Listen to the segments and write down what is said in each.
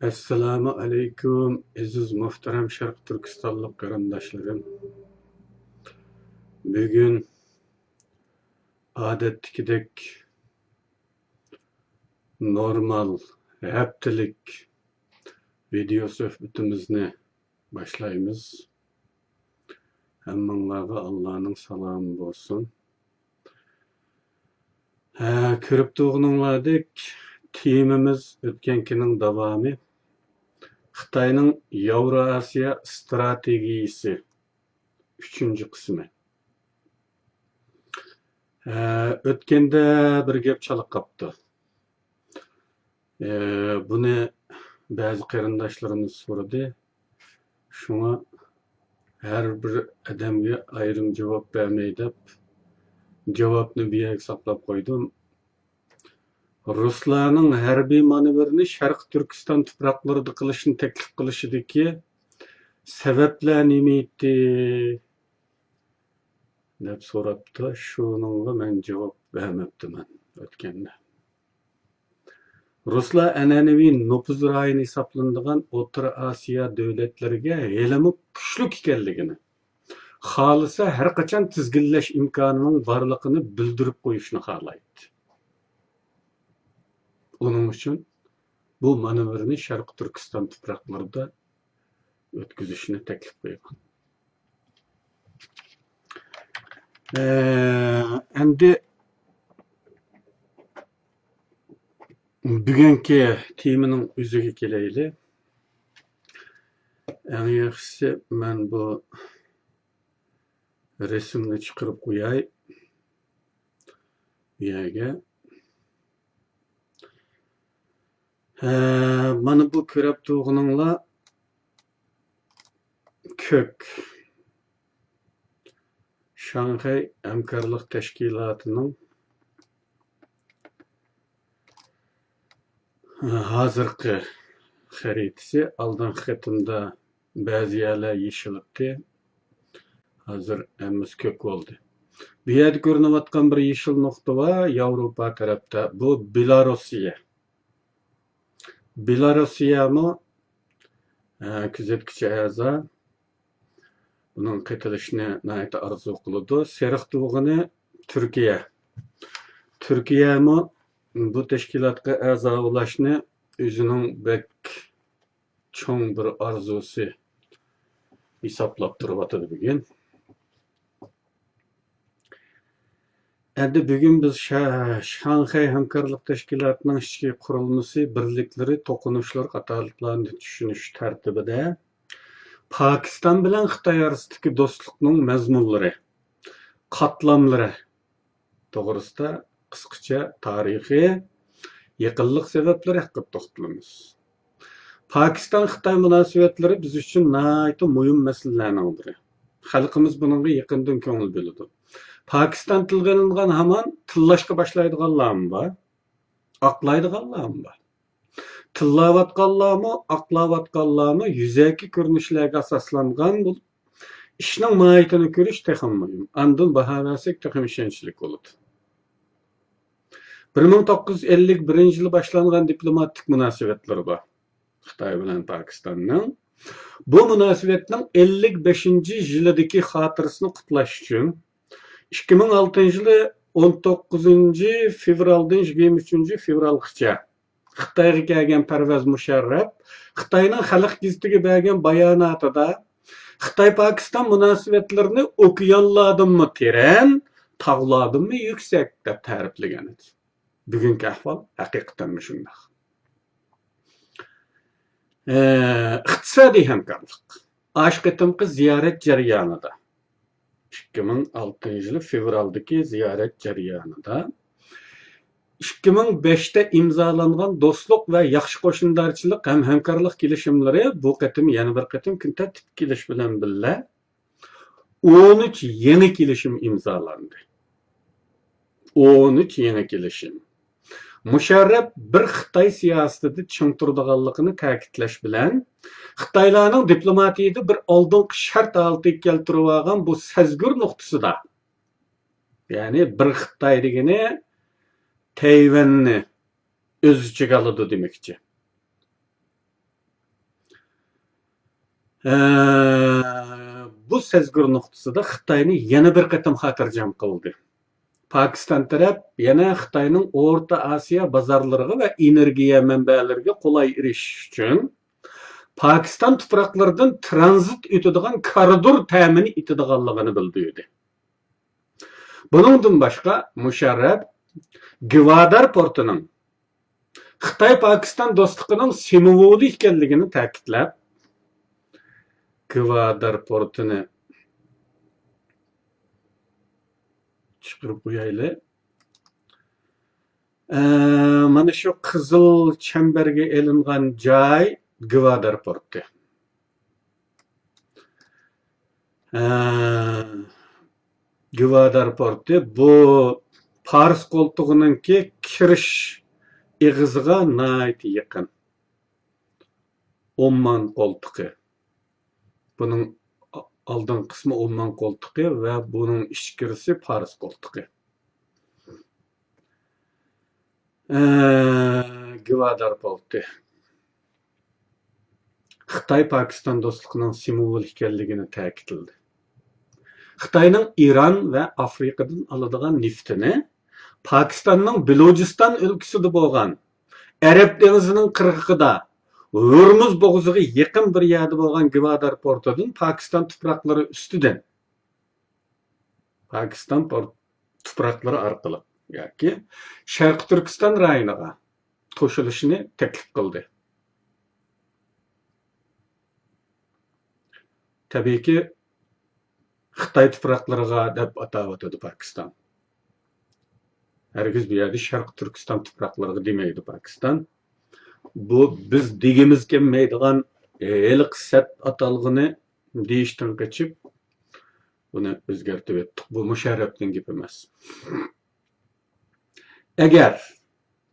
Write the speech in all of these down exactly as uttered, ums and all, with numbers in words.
ئەسسالامۇ ئەلەيكۇم، ئەزىز مۇھتەرەم شەرقىي تۈركىستانلىق قېرىنداشلىرىم. بۈگۈن ئادەتتىكىدەك نورمال ھەپتىلىك ۋىدېئو سۆھبىتىمىزنى باشلايمىز. ھەممىڭلارغا ئاللانىڭ سالامى بولسۇن. ھە، كۆرۈپ تۇرغىنىڭلاردەك، تېمىمىز ئۆتكەنكىنىڭ داۋامى. خىتاينىڭ ياۋراسىيا ئىستراتېگىيىسى، ئۈچىنچى قىسمى. ھە، ئۆتكەندە بىر گەپ چالا قاپتۇ. ئە، بۇنى بەزى قېرىنداشلىرىمىز سورىدى. شۇڭا ھەر بىر ئادەمگە ئايرىم جاۋاب بەرمەي دەپ، جاۋابنى بۇ يەرگە ساقلاپ قويدۇم. رۇسلارنىڭ ھەربىي مانېۋىرىنى شەرقىي تۈركىستان تۇپراقلىرىدا قىلىشنى تەكلىپ قىلىشىدىكى سەۋەبلەر نېمە ئىدى؟ دەپ سوراپتۇ. شۇنىڭغا مەن جاۋاب بەرمەپتىمەن ئۆتكەندە. رۇسلار ئەنئەنىۋى نوپۇز رايونى ھېسابلىنىدىغان ئوتتۇرا ئاسىيا دۆلەتلىرىگە ھېلىمۇ كۈچلۈك ئىكەنلىكىنى، خالىسا ھەر قاچان تىزگىنلەش ئىمكانىنىڭ بارلىقىنى بىلدۈرۈپ قويۇشنى خالايتتى. ئۇنىڭ ئۈچۈن بۇ مانېۋىرنى شەرقىي تۈركىستان تۇپراقلىرىدا ئۆتكۈزۈشنى تەكلىپ قىلغان. ئە، ئەمدى بۈگۈنكى تېمىنىڭ ئۆزىگە كېلەيلى. ئەڭ ياخشىسى مەن بۇ رەسىمنى چىقىرىپ قوياي بۇ يەرگە. ھە، مانا بۇ كۆرۈپ تۇرغىنىڭلار كۆك. شاڭخەي ھەمكارلىق تەشكىلاتىنىڭ ھازىرقى خەرىتىسى. ئالدىنقى قېتىمدا بەزى يەرلەر يېشىل ئىدى. ھازىر ھەممىسى كۆك بولدى. بۇ يەردە كۆرۈنۈۋاتقان بىر يېشىل نۇقتا بار، ياۋروپا تەرەپتە. بۇ بېلاروسىيە. بېلاروسىيەمۇ، ئە، كۆزەتكۈچى ئەزا. بۇنىڭ قېتىلىشىنى ناھايىتى ئارزۇ قىلىدۇ. سېرىق تۇغىنى تۈركىيە. تۈركىيەمۇ بۇ تەشكىلاتقا ئەزا بولۇشنى ئۆزىنىڭ بەك چوڭ بىر ئارزۇسى ھېسابلاپ تۇرۇۋاتىدۇ بۈگۈن. ئەمدى بۈگۈن بىز شا-، شاڭخەي ھەمكارلىق تەشكىلاتىنىڭ ئىچكى قۇرۇلمىسى، بىرلىكلىرى، توقۇنۇشلىرى قاتارلىقلارنى چۈشىنىش تەرتىپىدە پاكىستان بىلەن خىتاي ئارىسىدىكى دوستلۇقنىڭ مەزمۇنلىرى، قاتلاملىرى توغرىسىدا قىسقىچە تارىخى، يېقىنلىق سەۋەبلىرى ھەققىدە توختىلىمىز. پاكىستان-خىتاي مۇناسىۋەتلىرى بىز ئۈچۈن ناھايىتى مۇھىم مەسىلىلەرنىڭ بىرى. خەلقىمىز بۇنىڭغا يېقىندىن كۆڭۈل بۆلىدۇ. پاكىستان تىلغا ئېلىنغان ھامان تىللاشقا باشلايدىغانلارمۇ بار، ئاقلايدىغانلارمۇ بار. تىللاۋاتقانلارمۇ، ئاقلاۋاتقانلارمۇ يۈزەكى كۆرۈنۈشلەرگە ئاساسلانغان بولۇپ، ئىشنىڭ ماھىيىتىنى كۆرۈش تېخىمۇ مۇھىم. ئاندىن باھا بەرسەك تېخىمۇ ئىشەنچلىك بولىدۇ. بىر مىڭ توققۇز يۈز ئەللىك بىرىنچى يىلى باشلانغان دىپلوماتىك مۇناسىۋەتلىرى بار خىتاي بىلەن پاكىستاننىڭ. بۇ مۇناسىۋەتنىڭ ئەللىك بەشىنچى يىلىدىكى خاتىرىسىنى قۇتلاش ئۈچۈن، ئىككى مىڭ ئالتىنچى يىلى ئون توققۇزىنچى فېۋرالدىن يىگىرمە ئۈچىنچى فېۋرالغىچە خىتايغا كەلگەن پەرۋەز مۇشەررەپ خىتاينىڭ خەلق گېزىتىگە بەرگەن باياناتىدا خىتاي-پاكىستان مۇناسىۋەتلىرىنى ئوكيانلاردىنمۇ تېرەن، تاغلاردىنمۇ يۈكسەك دەپ تەرىپلىگەن ئىدى. بۈگۈنكى ئەھۋال ھەقىقەتەنمۇ شۇنداق. ئە، ئىقتىسادىي ھەمكارلىق. ئاشۇ قېتىمقى زىيارەت جەريانىدا، ئىككى مىڭ ئالتىنچى يىلى فېۋرالدىكى زىيارەت جەريانىدا، ئىككى مىڭ بەشتە ئىمزالانغان دوستلۇق ۋە ياخشى قوشنىدارچىلىق ھەم ھەمكارلىق كېلىشىملىرى بۇ قېتىم يەنە بىر قېتىم كۈن تەرتىپكە كېلىش بىلەن بىللە، ئون ئۈچ يېڭى كېلىشىم ئىمزالاندى. ئون ئۈچ يېڭى كېلىشىم. مۇشەررەپ بىر خىتاي سىياسىتىدە چىڭ تۇرىدىغانلىقىنى تەكىتلەش بىلەن، خىتايلارنىڭ دىپلوماتىيىدە بىر ئالدىنقى شەرت ھالىتىگە كەلتۈرۈۋالغان بۇ سەزگۈر نۇقتىسىدا، يەنى بىر خىتاي دېگىنى تەيۋەننى ئۆز ئىچىگە ئالىدۇ دېمەكچى. ئە، بۇ سەزگۈر نۇقتىسىدا خىتاينى يەنە بىر قېتىم خاتىرجەم قىلدى. پاكىستان تەرەپ يەنە خىتاينىڭ ئورتا ئاسىيا بازارلىرىغا ۋە ئېنېرگىيە مەنبەلىرىگە قولاي ئېرىشىش ئۈچۈن پاكىستان تۇپراقلىرىدىن ترانزىت ئۆتىدىغان كارىدور تەمىن ئېتىدىغانلىقىنى بىلدۈردى. بۇنىڭدىن باشقا، مۇشەررەپ گۋادار پورتىنىڭ خىتاي-پاكىستان دوستلۇقىنىڭ سىمۋولى ئىكەنلىكىنى تەكىتلەپ، گۋادار پورتىنى چىقىرىپ قويايلى. ئە، مانا شۇ قىزىل چەمبەرگە ئېلىنغان جاي گۋادار پورتى. ئە، گۋادار پورتى بۇ پارس قولتۇقىنىڭكى كىرىش ئېغىزىغا ناھايىتى يېقىن. ئوممان قولتۇقى. بۇنىڭ ئالدىنقى قىسمى ئوممان قولتۇقى ۋە بۇنىڭ ئىچكىرىسى پارس قولتۇقى. ئە، گۋادار پورتى خىتاي-پاكىستان دوستلۇقىنىڭ سىمۋولى ئىكەنلىكىنى تەكىتلىدى. خىتاينىڭ ئىران ۋە ئافرىقىدىن ئالىدىغان نېفىتىنى پاكىستاننىڭ بىلۇجىستان ئۆلكىسىدە بولغان، ئەرەب دېڭىزىنىڭ قىرغىقىدا، ھۆرمۇز بوغۇزىغا يېقىن بىر يەردە بولغان گۋادار پورتىدىن پاكىستان تۇپراقلىرى ئۈستىدىن، پاكىستان پور-، تۇپراقلىرى ئارقىلىق ياكى شەرقىي تۈركىستان رايونىغا توشۇلۇشىنى تەكلىپ قىلدى. تەبىئىيكى، خىتاي تۇپراقلىرىغا دەپ ئاتاۋاتىدۇ پاكىستان. ھەرگىز بۇ يەردە شەرقىي تۈركىستان تۇپراقلىرىغا دېمەيدۇ پاكىستان. بۇ بىز دېگۈمىز كەلمەيدىغان ھېلىقى سەت ئاتالغۇنى دېيىشتىن قېچىپ، بۇنى ئۆزگەرتىۋەتتۇق. بۇ مۇشەررەپنىڭ گېپى ئەمەس. ئەگەر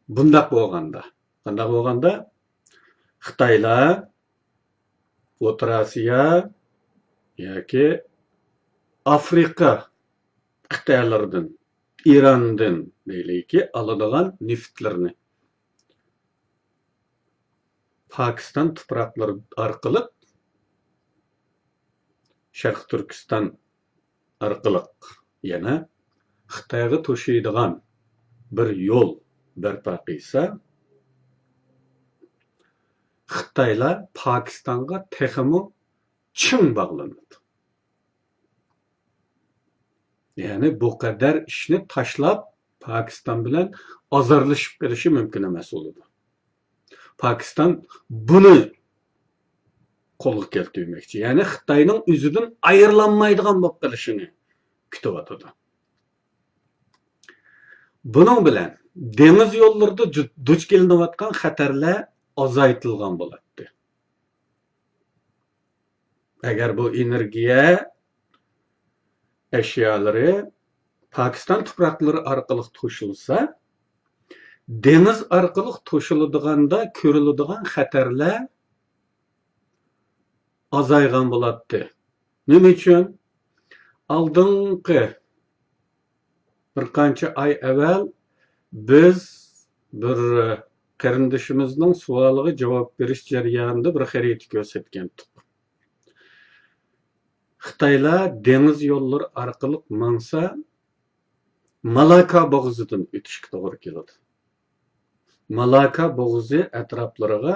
بۇنداق بولغاندا، قانداق بولغاندا، خىتايلار ئوتتۇرا ئاسىيا ياكى ئافرىقا قىتئەلىرىدىن، ئىراندىن دەيلىكى، ئالىدىغان نېفىتلىرىنى پاكىستان تۇپراقلىرى ئارقىلىق، شەرقىي تۈركىستان ئارقىلىق يەنە خىتايغا توشۇيدىغان بىر يول بەرپا قىلسا، خىتايلار پاكىستانغا تېخىمۇ چىڭ باغلىنىدۇ. يەنى بۇ قەدەر ئىشنى تاشلاپ، پاكىستان بىلەن ئازارلىشىپ قېلىشى مۇمكىن ئەمەس بولىدۇ. پاكىستان بۇنى قولغا كەلتۈرمەكچى. يەنى خىتاينىڭ ئۆزىدىن ئايرىلالمايدىغان بولۇپ قېلىشىنى كۈتۈۋاتىدۇ. بۇنىڭ بىلەن دېڭىز يوللىرىدا جۇ-، دۇچ كېلىنىۋاتقان خەتەرلەر ئازايتىلغان بولاتتى. ئەگەر بۇ ئېنېرگىيە ئەشيالىرى پاكىستان تۇپراقلىرى ئارقىلىق توشۇلسا، دېڭىز ئارقىلىق توشۇلىدىغاندا كۆرۈلىدىغان خەتەرلەر ئازايغان بولاتتى. نېمە ئۈچۈن؟ ئالدىنقى بىر قانچە ئاي ئەۋەل بىز بىر قېرىندىشىمىزنىڭ سوئالىغا جاۋاب بېرىش جەريانىدا بىر خەرىتە كۆرسەتكەنتۇق. خىتايلار دېڭىز يوللىرى ئارقىلىق ماڭسا، مالاكا بوغۇزىدىن ئۆتۈشكە توغرا كېلىدۇ. مالاكا بوغۇزى ئەتراپلىرىغا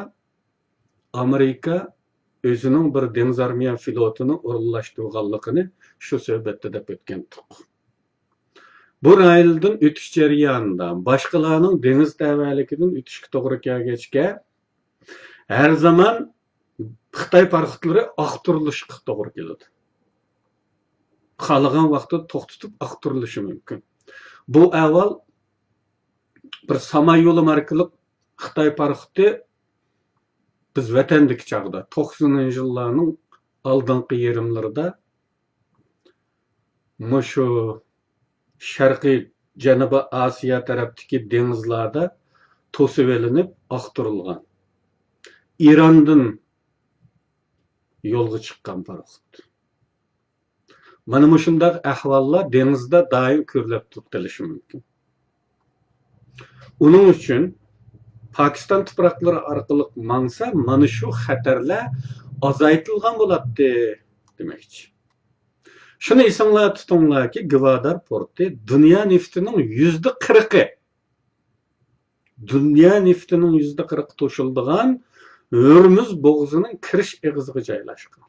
ئامېرىكا ئۆزىنىڭ بىر دېڭىز ئارمىيە فلوتىنى ئورۇنلاشتۇرغانلىقىنى شۇ سۆھبەتتە دەپ ئۆتكەنتۇق. بۇ رايونىدىن ئۆتۈش جەريانىدا باشقىلارنىڭ دېڭىز تەۋەلىكىدىن ئۆتۈشكە توغرا كەلگەچكە، ھەر زامان خىتاي پاراخوتلىرى ئاختۇرۇلۇشقا توغرا كېلىدۇ. خالىغان ۋاقتىدا توختىتىپ ئاختۇرۇلۇشى مۇمكىن. بۇ ئەھۋال بىر ساما يولى ماركىلىق خىتاي پاراخوتى بىز ۋەتەندىكى چاغدا، توقسىنىنچى يىللارنىڭ ئالدىنقى يېرىملىرىدا مۇشۇ شەرقىي جەنۇبىي ئاسىيا تەرەپتىكى دېڭىزلاردا توسۇۋېلىنىپ ئاختۇرۇلغان. ئىراندىن يولغا چىققان پاراخوت. مانا مۇشۇنداق ئەھۋاللار دېڭىزدا دائىم كۆرۈلۈپ تۇرۇپ قېلىشى مۇمكىن. ئۇنىڭ ئۈچۈن پاكىستان تۇپراقلىرى ئارقىلىق ماڭسا، مانا شۇ خەتەرلەر ئازايتىلغان بولاتتى دېمەكچى. شۇنى ئېسىڭلار تۇتۇڭلاركى، گۋادار پورتى دۇنيا نېفىتىنىڭ يۈزدە قىرىقى، دۇنيا نېفىتىنىڭ يۈزدە قىرىقى توشۇلىدىغان ھۆرمۇز بوغۇزىنىڭ كىرىش ئېغىزىغا جايلاشقان.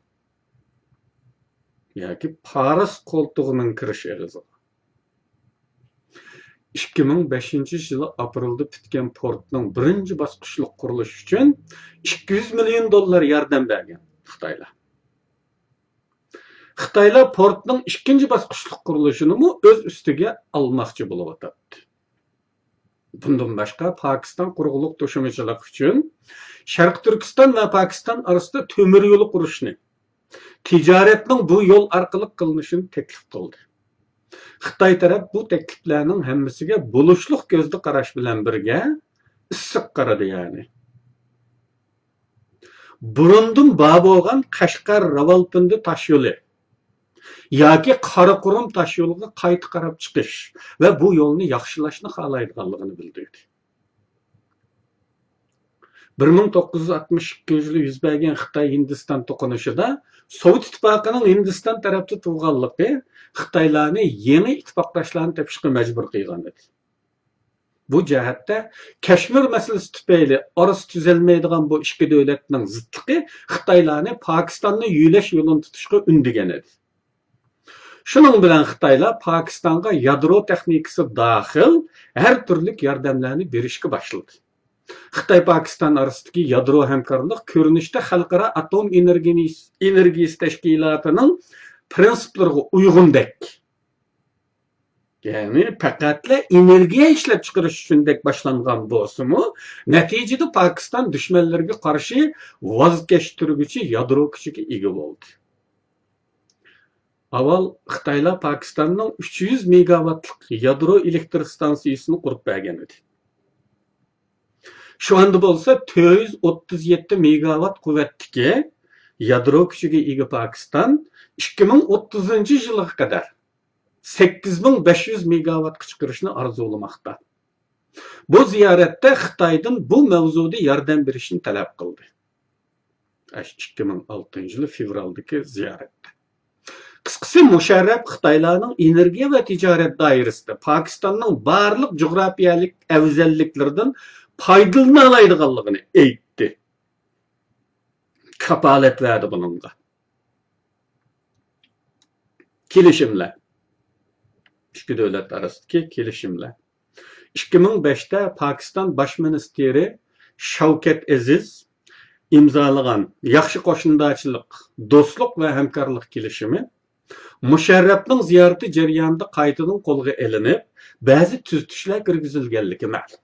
ياكى پارس قولتۇقىنىڭ كىرىش ئېغىزىغا. ئىككى مىڭ بەشىنچى يىلى ئاپرېلدا پۈتكەن پورتنىڭ بىرىنچى باسقۇچلۇق قۇرۇلۇشى ئۈچۈن ئىككى يۈز مىليون دوللار ياردەم بەرگەن خىتايلار. خىتايلار پورتنىڭ ئىككىنچى باسقۇچلۇق قۇرۇلۇشىنىمۇ ئۆز ئۈستىگە ئالماقچى بولۇۋاتاتتى. بۇندىن باشقا، پاكىستان قۇرغۇنلۇق توشۇمىچىلىق ئۈچۈن شەرقىي تۈركىستان ۋە پاكىستان ئارىسىدا تۆمۈر يولى قۇرۇشنى، تىجارەتنىڭ بۇ يول ئارقىلىق قىلىنىشىنى تەكلىپ قىلدى. خىتاي تەرەپ بۇ تەكلىپلەرنىڭ ھەممىسىگە بولۇشلۇق كۆزدە قاراش بىلەن بىرگە، ئىسسىق قارىدى، يەنى. بۇرۇندىن بار بولغان قەشقەر راۋالپىندى تاشيولى ياكى قاراقۇرۇم تاشيولىغا قايتا قاراپ چىقىش ۋە بۇ يولنى ياخشىلاشنى خالايدىغانلىقىنى بىلدۈردى. بىر مىڭ توققۇز يۈز ئاتمىش ئىككىنچى يىلى يۈز بەرگەن خىتاي ھىندىستان توقۇنۇشىدا سوۋېت ئىتتىپاقىنىڭ ھىندىستان تەرەپتە تۇرغانلىقى خىتايلارنى يېڭى ئىتتىپاقداشلارنى تېپىشقا مەجبۇر قىلغان ئىدى. بۇ جەھەتتە كەشمىر مەسىلىسى تۈپەيلى ئارىسى تۈزەلمەيدىغان بۇ ئىككى دۆلەتنىڭ زىتلىقى خىتايلارنى پاكىستاننى يۆلەش يولىنى تۇتۇشقا ئۈندىگەن ئىدى. شۇنىڭ بىلەن خىتايلار پاكىستانغا يادرو تېخنىكىسى داخىل ھەر تۈرلۈك ياردەملەرنى بېرىشكە باشلىدى. خىتاي پاكىستان ئارىسىدىكى يادرو ھەمكارلىق كۆرۈنۈشتە خەلقئارا ئاتوم ئېنېرگىيىسى، ئېنېرگىيىسى تەشكىلاتىنىڭ پىرىنسىپلىرىغا ئۇيغۇندەك، يەنى پەقەتلا ئېنېرگىيە ئىشلەپچىقىرىش ئۈچۈندەك باشلانغان بولسىمۇ، نەتىجىدە پاكىستان دۈشمەنلىرىگە قارشى ۋاز كەچتۈرگۈچى يادرو كۈچىگە ئىگە بولدى. ئاۋۋال خىتايلار پاكىستاننىڭ ئۈچ يۈز مېگاۋاتلىق يادرو ئېلېكتر ستانسىيىسىنى قۇرۇپ بەرگەن ئىدى. شۇ ئاندا بولسا تۆت يۈز ئوتتۇز يەتتە مېگاۋات قۇۋۋەتتىكى يادرو كۈچىگە ئىگە پاكىستان ئىككى مىڭ ئوتتۇزىنچى يىلغا قەدەر سەككىز مىڭ بەش يۈز مېگاۋاتقا چىقىرىشنى ئارزۇلىماقتا. بۇ زىيارەتتە خىتايدىن بۇ مەۋزۇدا ياردەم بېرىشنى تەلەپ قىلدى. ئاشۇ ئىككى مىڭ ئالتىنچى يىلى فېۋرالدىكى زىيارەتتە. قىسقىسى، مۇشەررەپ خىتايلارنىڭ ئېنېرگىيە ۋە تىجارەت دائىرىسىدە پاكىستاننىڭ بارلىق جۇغراپىيەلىك ئەۋزەللىكلىرىدىن پايدىلىنالايدىغانلىقىنى ئېيتتى. كاپالەت بەردى بۇنىڭغا. كېلىشىملەر. ئىككى دۆلەت ئارىسىدىكى كېلىشىملەر. ئىككى مىڭ بەشتە پاكىستان باش مىنىستىرى شاۋكەت ئەزىز ئىمزالىغان ياخشى قوشنىدارچىلىق، دوستلۇق ۋە ھەمكارلىق كېلىشىمى مۇشەررەپنىڭ زىيارىتى جەريانىدا قايتىدىن قولغا ئېلىنىپ، بەزى تۈزىتىشلەر كىرگۈزۈلگەنلىكى مەلۇم.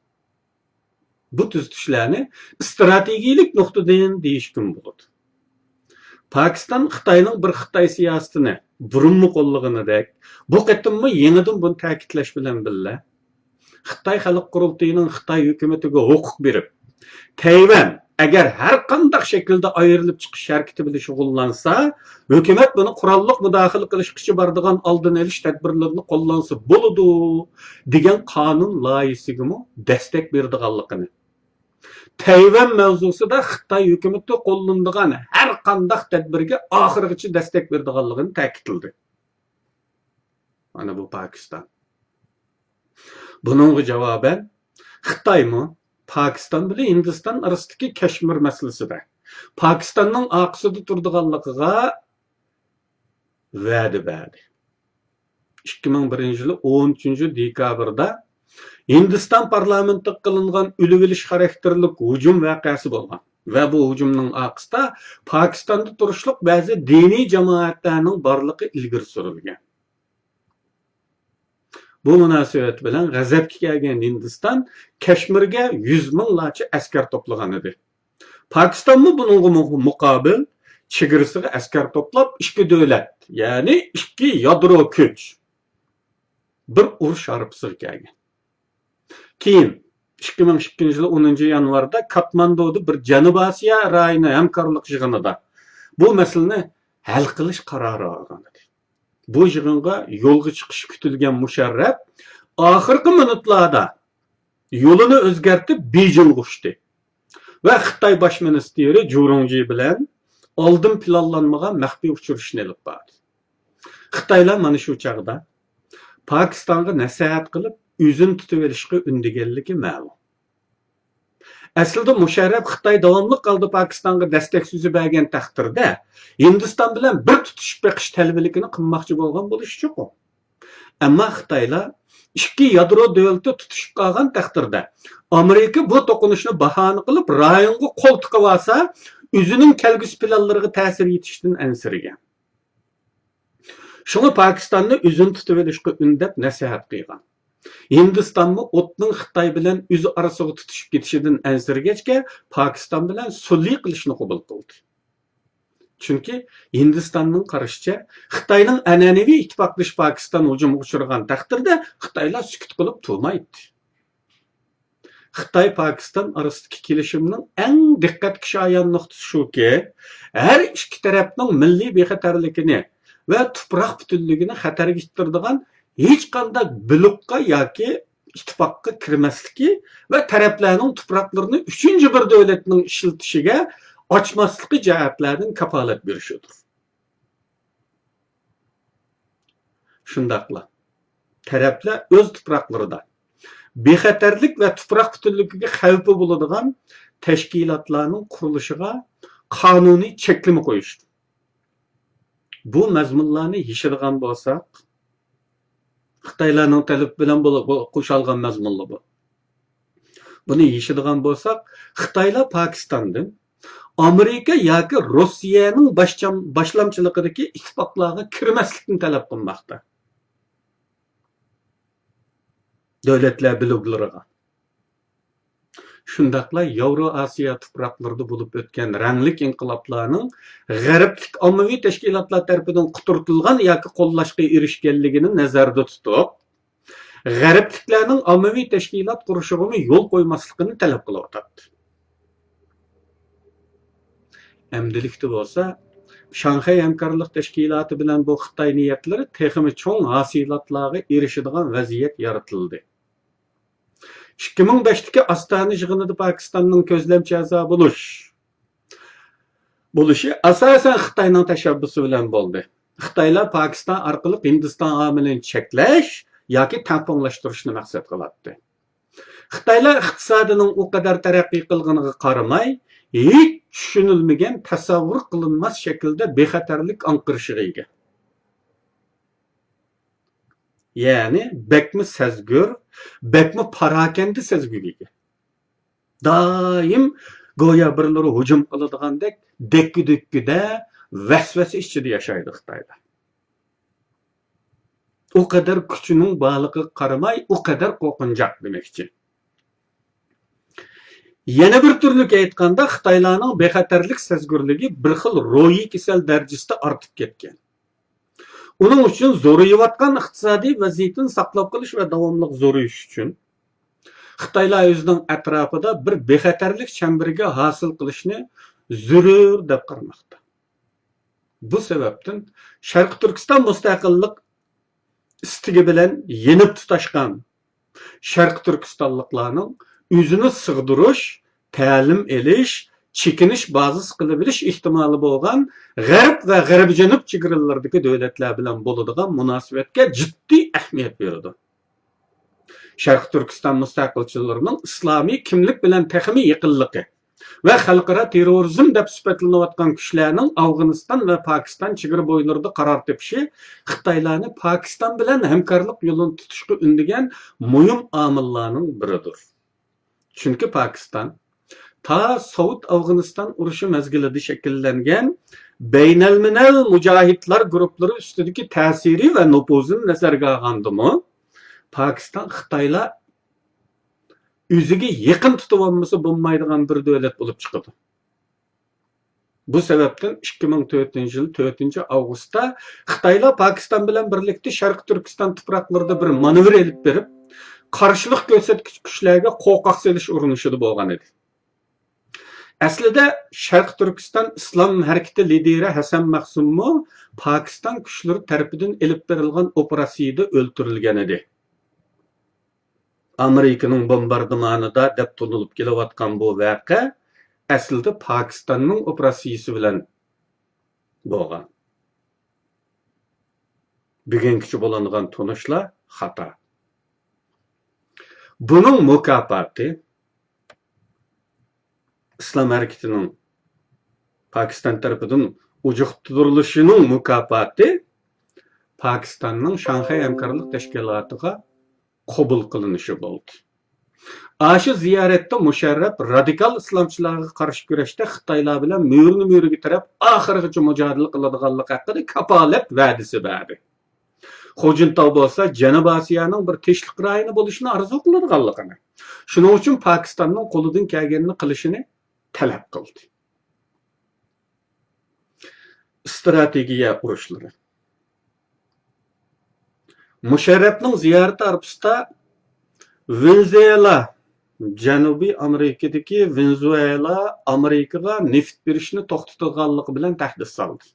بۇ تۈزىتىشلەرنى ئىستراتېگىيىلىك نۇقتىدىن دېيىشكىمۇ بولىدۇ. پاكىستان خىتاينىڭ بىر خىتاي سىياسىتىنى بۇرۇنمۇ قوللىغىنىدەك، بۇ قېتىممۇ يېڭىدىن بۇنى تەكىتلەش بىلەن بىللە، خىتاي خەلق قۇرۇلتىيىنىڭ خىتاي ھۆكۈمىتىگە ھوقۇق بېرىپ، تەيۋەن ئەگەر ھەر قانداق شەكىلدە ئايرىلىپ چىقىش ھەرىكىتى بىلەن شۇغۇللانسا، ھۆكۈمەت بۇنى قوراللىق مۇداخىلە قىلىشقىچە بارىدىغان ئالدىنى ئېلىش تەدبىرلىرىنى قوللانسا بولىدۇ، دېگەن قانۇن لايىھىسىگىمۇ دەستەك بېرىدىغانلىقىنى، تەيۋەن مەۋزۇسىدا خىتاي ھۆكۈمىتى قوللىنىدىغان ھەر قانداق تەدبىرگە ئاخىرغىچە دەستەك بېرىدىغانلىقىنى تەكىتلىدى. مانا بۇ پاكىستان. بۇنىڭغا جاۋابەن، خىتايمۇ پاكىستان بىلەن ھىندىستان ئارىسىدىكى كەشمىر مەسىلىسىدە پاكىستاننىڭ ئارقىسىدا تۇرىدىغانلىقىغا ۋەدە بەردى. ئىككى مىڭ بىرىنچى يىلى ئون ئۈچىنچى دېكابىردا ھىندىستان پارلامېنتىغا قىلىنغان ئۆلۈۋېلىش خاراكتېرلىك ھۇجۇم ۋەقەسى بولغان ۋە بۇ ھۇجۇمنىڭ ئارقىسىدا پاكىستاندا تۇرۇشلۇق بەزى دىنىي جامائەتلەرنىڭ بارلىقى ئىلگىرى سۈرۈلگەن. بۇ مۇناسىۋەت بىلەن غەزەپكە كەلگەن ھىندىستان كەشمىرگە يۈز مىڭلارچە ئەسكەر توپلىغان ئىدى. پاكىستانمۇ بۇنىڭغا مۇ-، مۇقابىل چېگرىسىغا ئەسكەر توپلاپ، ئىككى دۆلەت، يەنى ئىككى يادرو كۈچ بىر ئۇرۇش ھارپىسىغا كەلگەن. كېيىن ئىككى مىڭ ئىككىنچى يىلى ئونىنچى يانۋاردا كاتماندۇدا بىر جەنۇبىي ئاسىيا رايونى ھەمكارلىق يىغىنىدا بۇ مەسىلىنى ھەل قىلىش قارارى ئالغان ئىدى. بۇ يىغىنغا يولغا چىقىشى كۈتۈلگەن مۇشەررەپ ئاخىرقى مىنۇتلاردا يولىنى ئۆزگەرتىپ بېيجىڭغا ئۇچتى ۋە خىتاي باش مىنىستىرى جۇرۇڭجى بىلەن ئالدىن پىلانلانمىغان مەخپىي ئۇچرىشىشنى ئېلىپ باردى. خىتايلار مانا شۇ چاغدا پاكىستانغا نەسىھەت قىلىپ، ئۆزىنى تۇتۇۋېلىشقا ئۈندىگەنلىكى مەلۇم. ئەسلىدە مۇشەررەپ خىتاي داۋاملىق ھالدا پاكىستانغا دەستەك سۆزى بەرگەن تەقدىردە، ھىندىستان بىلەن بىر تۇتۇشۇپ بېقىش تەلۋىلىكىنى قىلماقچى بولغان بولۇشى چوقۇم. ئەمما خىتايلار ئىككى يادرو دۆلىتى تۇتۇشۇپ قالغان تەقدىردە، ئامېرىكا بۇ توقۇنۇشنى باھانە قىلىپ، رايونغا قول تىقىۋالسا، ئۆزىنىڭ كەلگۈسى پىلانلىرىغا تەسىر يېتىشىدىن ئەنسىرىگەن. شۇڭا پاكىستاننى ئۆزىنى تۇتۇۋېلىشقا ئۈندەپ نەسىھەت قىلغان. ھىندىستانمۇ ئوتنىڭ خىتاي بىلەن ئۆز ئارىسىغا تۇتۇشۇپ كېتىشىدىن ئەنسىرىگەچكە، پاكىستان بىلەن سۈلھى قىلىشنى قوبۇل قىلدى. چۈنكى ھىندىستاننىڭ قارىشىچە، خىتاينىڭ ئەنئەنىۋى ئىتتىپاقدىشى پاكىستان ھۇجۇمغا ئۇچرىغان تەقدىردە، خىتايلار سۈكۈت قىلىپ تۇرمايتتى. خىتاي پاكىستان ئارىسىدىكى كېلىشىمنىڭ ئەڭ دىققەتكە شايان نۇقتىسى شۇكى، ھەر ئىككى تەرەپنىڭ مىللىي بىخەتەرلىكىنى ۋە تۇپراق پۈتۈنلۈكىنى خەتەرگە ئىتتىرىدىغان ھېچقانداق بىلوكقا ياكى ئىتتىپاققا كىرمەسلىكى ۋە تەرەپلەرنىڭ تۇپراقلىرىنى ئۈچىنچى بىر دۆلەتنىڭ ئىشلىتىشىگە ئاچماسلىقى جەھەتلەردىن كاپالەت بېرىشىدۇر. شۇنداقلا، تەرەپلەر ئۆز تۇپراقلىرىدا بىخەتەرلىك ۋە تۇپراق پۈتۈنلۈكىگە خەۋپى بولىدىغان تەشكىلاتلارنىڭ قۇرۇلۇشىغا قانۇنىي چەكلىمە قويۇشتۇر. بۇ مەزمۇنلارنى يېشىدىغان بولساق، خىتايلارنىڭ تەلىپى بىلەن بولۇپ، بۇ قوشالغان مەزمۇنلا بۇ. بۇنى يېشىدىغان بولساق، خىتايلار پاكىستاندىن ئامېرىكا ياكى روسىيەنىڭ باشچام-، باشلامچىلىقىدىكى ئىتتىپاقلارغا كىرمەسلىكنى تەلەپ قىلماقتا. دۆلەتلەر بىلوگلىرىغا. شۇنداقلا ياۋرو ئاسىيا تۇپراقلىرىدا بولۇپ ئۆتكەن رەڭلىك ئىنقىلابلارنىڭ غەربلىك ئاممىۋى تەشكىلاتلار تەرىپىدىن قۇترىتىلغان ياكى قوللاشقا ئېرىشكەنلىكىنى نەزەردە تۇتۇپ، غەربلىكلەرنىڭ ئاممىۋى تەشكىلات قۇرۇشىغىمۇ يول قويماسلىقىنى تەلەپ قىلىۋاتاتتى. ئەمدىلىكتە بولسا، شاڭخەي ھەمكارلىق تەشكىلاتى بىلەن بۇ خىتاي نىيەتلىرى تېخىمۇ چوڭ ھاسىلاتلارغا ئېرىشىدىغان ۋەزىيەت يارىتىلدى. ئىككى مىڭ بەشتىكى ئاستانە يىغىنىدا پاكىستاننىڭ كۆزلەمچى ئەزا بولۇش، بولۇشى ئاساسەن خىتاينىڭ تەشەببۇسى بىلەن بولدى. خىتايلار پاكىستان ئارقىلىق ھىندىستان ئامىلىنى چەكلەش ياكى تەڭپۇڭلاشتۇرۇشنى مەقسەت قىلاتتى. خىتايلار ئىقتىسادىنىڭ ئۇ قەدەر تەرەققىي قىلغىنىغا قارىماي، ھېچ چۈشىنىلمىگەن، تەسەۋۋۇر قىلىنماس شەكىلدە بىخەتەرلىك ئاڭقىرىشىغا ئىگە. يەنى بەكمۇ سەزگۈر، بەكمۇ پاراكەندە سەزگۈگە ئىگە. دائىم گويا بىرلىرى ھۇجۇم قىلىدىغاندەك دەككە-دۈككىدە، ۋەسۋەسە ئىچىدە ياشايدۇ خىتايلار. ئۇ قەدەر كۈچىنىڭ بارلىقىغا قارىماي، ئۇ قەدەر قورقۇنچاق دېمەكچى. يەنە بىر تۈرلۈك ئېيتقاندا، خىتايلارنىڭ بىخەتەرلىك سەزگۈرلۈكى بىر خىل روھىي كېسەل دەرىجىسىدە ئارتىپ كەتكەن. ئۇنىڭ ئۈچۈن زورىيىۋاتقان ئىقتىسادىي ۋەزىيىتىنى ساقلاپ قېلىش ۋە داۋاملىق زورىيىش ئۈچۈن، خىتايلار ئۆزىنىڭ ئەتراپىدا بىر بىخەتەرلىك چەمبىرىكى ھاسىل قىلىشنى زۆرۈر دەپ قارىماقتا. بۇ سەۋەبتىن شەرقىي تۈركىستان مۇستەقىللىق ئىستىكى بىلەن يېنىپ تۇتاشقان شەرقىي تۈركىستانلىقلارنىڭ ئۆزىنى سىغدۇرۇش، تەلىم ئېلىش، چېكىنىش بازىسى قىلىۋېلىش ئېھتىمالى بولغان غەرب ۋە غەربىي جەنۇب چېگرىلىرىدىكى دۆلەتلەر بىلەن بولىدىغان مۇناسىۋەتكە جىددىي ئەھمىيەت بېرىدۇ. شەرقىي تۈركىستان مۇستەقىلچىلىرىنىڭ ئىسلامىي كىملىك بىلەن تېخىمۇ يېقىنلىقى ۋە خەلقئارا تېررورىزم دەپ سۈپەتلىنىۋاتقان كۈچلەرنىڭ ئافغانىستان ۋە پاكىستان چېگرا بويلىرىدا قارار تېپىشى خىتايلارنى پاكىستان بىلەن ھەمكارلىق يولىنى تۇتۇشقا ئۈندىگەن مۇھىم ئامىللارنىڭ بىرىدۇر. چۈنكى پاكىستان تا سوۋېت ئافغانىستان ئۇرۇشى مەزگىلىدە شەكىللەنگەن بەينەلمىلەل مۇجاھىدلار گۇرۇپپىلىرى ئۈستىدىكى تەسىرى ۋە نوپۇزىنى نەزەرگە ئالغاندىمۇ، پاكىستان خىتايلار ئۆزىگە يېقىن تۇتۇۋالمىسا بولمايدىغان بىر دۆلەت بولۇپ چىقىدۇ. بۇ سەۋەبتىن ئىككى مىڭ تۆتىنچى يىل تۆتىنچى ئاۋغۇستتا خىتايلار پاكىستان بىلەن بىرلىكتە شەرقىي تۈركىستان تۇپراقلىرىدا بىر مانېۋىر ئېلىپ بېرىپ، قارشىلىق كۆرسەتكۈچى كۈچلەرگە قورقاق سېلىش ئۇرۇنۇشىدا بولغان ئىدى. ئەسلىدە شەرقىي تۈركىستان ئىسلام ھەرىكىتى لىدىرى ھەسەن مەخسۇممۇ پاكىستان كۈچلىرى تەرىپىدىن ئېلىپ بېرىلغان ئوپېراتسىيىدە ئۆلتۈرۈلگەن ئىدى. ئامېرىكىنىڭ بومباردىمانىدا دەپ تونۇلۇپ كېلىۋاتقان بۇ ۋەقە ئەسلىدە پاكىستاننىڭ ئوپېراتسىيىسى بىلەن بولغان. بۈگۈنگىچە بولۇنغان تونۇشلار خاتا. بۇنىڭ مۇكاپاتى ئىسلام ھەرىكىتىنىڭ پاكىستان تەرىپىدىن ئۇجۇقتۇرۇلۇشىنىڭ مۇكاپاتى پاكىستاننىڭ شاڭخەي ھەمكارلىق تەشكىلاتىغا قوبۇل قىلىنىشى بولدى. ئاشۇ زىيارەتتە مۇشەررەپ رادىكال ئىسلامچىلارغا قارشى كۈرەشتە خىتايلار بىلەن مۈرىنى مۈرىگە تىرەپ ئاخىرغىچە مۇجادىلە قىلىدىغانلىقى ھەققىدە كاپالەت ۋەدىسى بەردى. خۇجىنتاۋ بولسا جەنۇبىي ئاسىيانىڭ بىر تىنچلىق رايونى بولۇشىنى ئارزۇ قىلىدىغانلىقىنى، شۇنىڭ ئۈچۈن پاكىستاننىڭ قولىدىن كەلگەننى قىلىشىنى تەلەپ قىلدى. ئىستراتېگىيە ئۇرۇشلىرى. مۇشەررەپنىڭ زىيارىتى ئارىپىسىدا ۋېنېزۇېلا، جەنۇبىي ئامېرىكىدىكى ۋېنېزۇېلا ئامېرىكىغا نېفىت بېرىشنى توختىتىدىغانلىقى بىلەن تەھدىت سالدى.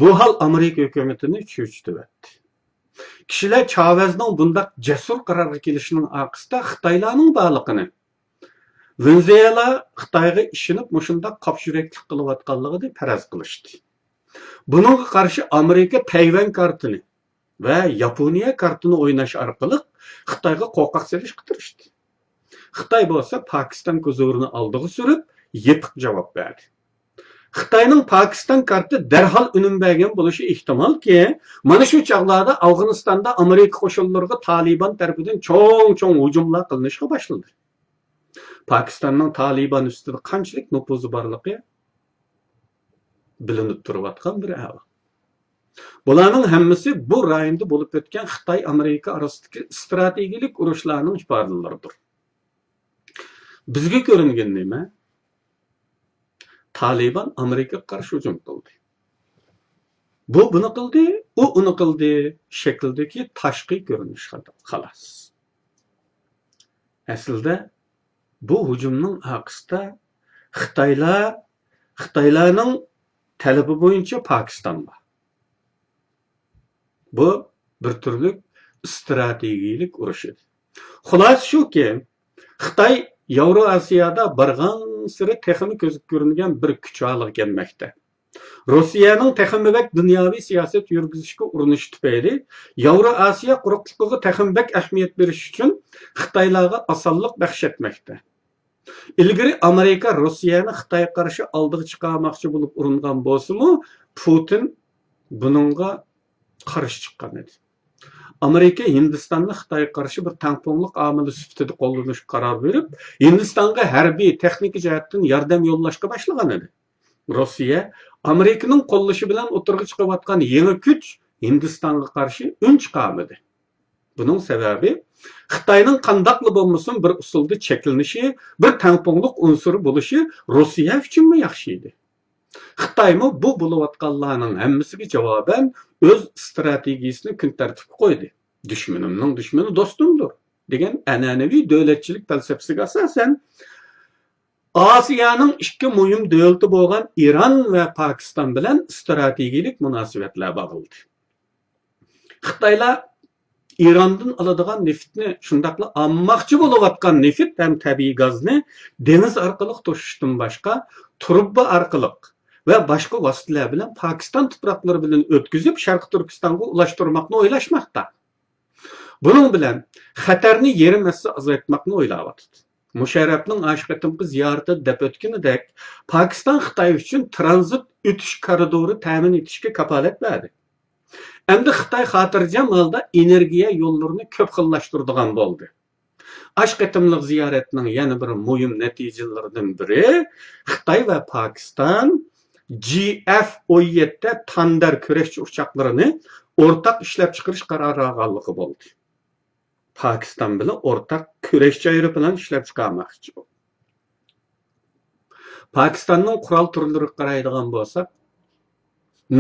بۇ ھال ئامېرىكا ھۆكۈمىتىنى چۆچۈتۈۋەتتى. كىشىلەر چاۋېزنىڭ بۇنداق جەسۇر قارارغا كېلىشىنىڭ ئارقىسىدا خىتايلارنىڭ بارلىقىنى، ۋېنېزۇېلا خىتايغا ئىشىنىپ مۇشۇنداق قاپشۇرەكلىك قىلىۋاتقانلىقىنى پەرەز قىلىشتى. بۇنىڭغا قارشى ئامېرىكا تەيۋەن كارتىنى ۋە ياپونىيە كارتىنى ئويناش ئارقىلىق خىتايغا قورقاق سېلىشقا تىرىشتى. خىتاي بولسا پاكىستان كوزۇرىنى ئالدىغا سۈرۈپ، يېپىق جاۋاب بەردى. خىتاينىڭ پاكىستان كارتى دەرھال ئۈنۈم بەرگەن بولۇشى ئېھتىمالكى، مانا شۇ چاغلاردا ئافغانىستاندا ئامېرىكا قوشۇنلىرىغا تالىبان تەرىپىدىن چوڭ-چوڭ ھۇجۇملار قىلىنىشقا باشلىدى. پاكىستاننىڭ تالىبان ئۈستىدە قانچىلىك نوپۇزى بارلىقى بىلىنىپ تۇرۇۋاتقان بىر ئەھۋال. بۇلارنىڭ ھەممىسى بۇ رايوندا بولۇپ ئۆتكەن خىتاي-ئامېرىكا ئارىسىدىكى ئىستراتېگىيەلىك ئۇرۇشلارنىڭ ئىپادىلىرىدۇر. بىزگە كۆرۈنگىنى نېمە؟ تالىبان ئامېرىكىغا قارشى ھۇجۇم قىلدى. بۇ بۇنى قىلدى، ئۇ ئۇنى قىلدى شەكلىدىكى تاشقى كۆرۈنۈش، خالاس. ئەسلىدە بۇ ھۇجۇمنىڭ ئارقىسىدا خىتايلار، خىتايلارنىڭ تەلىپى بويىچە پاكىستان بار. بۇ بىر تۈرلۈك ئىستراتېگىيەلىك ئۇرۇش ئىدى. خۇلاسە شۇكى، خىتاي ياۋرو ئاسىيادا بارغانسېرى تېخىمۇ كۆزگە كۆرۈنگەن بىر كۈچ ھالىغا كەلمەكتە. روسىيەنىڭ تېخىمۇ بەك دۇنياۋى سىياسەت يۈرگۈزۈشكە ئۇرۇنۇشى تۈپەيلى، ياۋرو ئاسىيا قۇرۇقلۇقىغا تېخىمۇ بەك ئەھمىيەت بېرىش ئۈچۈن خىتايلارغا ئاسانلىق بەخش ئەتمەكتە. ئىلگىرى ئامېرىكا روسىيەنى خىتايغا قارشى ئالدىغا چىقارماقچى بولۇپ ئۇرۇنغان بولسىمۇ، پۇتىن بۇنىڭغا قارشى چىققان ئىدى. ئامېرىكا ھىندىستاننى خىتايغا قارشى بىر تەڭپۇڭلۇق ئامىلى سۈپىتىدە قوللىنىشقا قارار بېرىپ، ھىندىستانغا ھەربىي، تېخنىكا جەھەتتىن ياردەم يوللاشقا باشلىغان ئىدى. روسىيە ئامېرىكىنىڭ قوللىشى بىلەن ئوتتۇرىغا چىقىۋاتقان يېڭى كۈچ ھىندىستانغا قارشى ئۈن چىقارمىدى. بۇنىڭ سەۋەبى، خىتاينىڭ قانداقلا بولمىسۇن بىر ئۇسۇلدا چەكلىنىشى، بىر تەڭپۇڭلۇق ئۇنسۇرى بولۇشى روسىيە ئۈچۈنمۇ ياخشى ئىدى. خىتايمۇ بۇ بولۇۋاتقانلارنىڭ ھەممىسىگە جاۋابەن ئۆز ئىستراتېگىيىسىنى كۈن تەرتىپكە قويدى. «دۈشمىنىمنىڭ دۈشمىنى دوستۇمدۇر» دېگەن ئەنئەنىۋى دۆلەتچىلىك پەلسەپىسىگە ئاساسەن، ئاسىيانىڭ ئىككى مۇھىم دۆلىتى بولغان ئىران ۋە پاكىستان بىلەن ئىستراتېگىيەلىك مۇناسىۋەتلەر باغلىدى. خىتايلار ئىراندىن ئالىدىغان نېفىتنى، شۇنداقلا ئالماقچى بولۇۋاتقان نېفىت ھەم تەبىئىي گازنى دېڭىز ئارقىلىق توشۇشتىن باشقا، تۇرۇبا ئارقىلىق ۋە باشقا ۋاسىتىلەر بىلەن پاكىستان تۇپراقلىرى بىلەن ئۆتكۈزۈپ، شەرقىي تۈركىستانغا ئۇلاشتۇرماقنى ئويلاشماقتا. بۇنىڭ بىلەن خەتەرنى يېرىم ھەسسە ئازايتماقنى ئويلاۋاتىدۇ. مۇشەررەپنىڭ ئاشۇ قېتىمقى زىيارىتىدە دەپ ئۆتكىنىدەك، پاكىستان خىتاي ئۈچۈن ترانزىت ئۆتۈش كارىدورى تەمىن ئېتىشكە كاپالەت بەردى. ئەمدى خىتاي خاتىرجەم ھالدا ئېنېرگىيە يوللىرىنى كۆپ خىللاشتۇرىدىغان بولدى. ئاشۇ قېتىملىق زىيارەتنىڭ يەنە بىر مۇھىم نەتىجىلىرىدىن بىرى، خىتاي ۋە پاكىستان جى ئېف ئون يەتتە تاندەر كۈرەشچى ئۇچاقلىرىنى ئورتاق ئىشلەپچىقىرىش قارارى ئالغانلىقى بولدى. پاكىستان بىلەن ئورتاق كۈرەشچى ئايروپىلان ئىشلەپچىقارماقچى. پاكىستاننىڭ قورال تۈرلىرىگە قارايدىغان بولساق،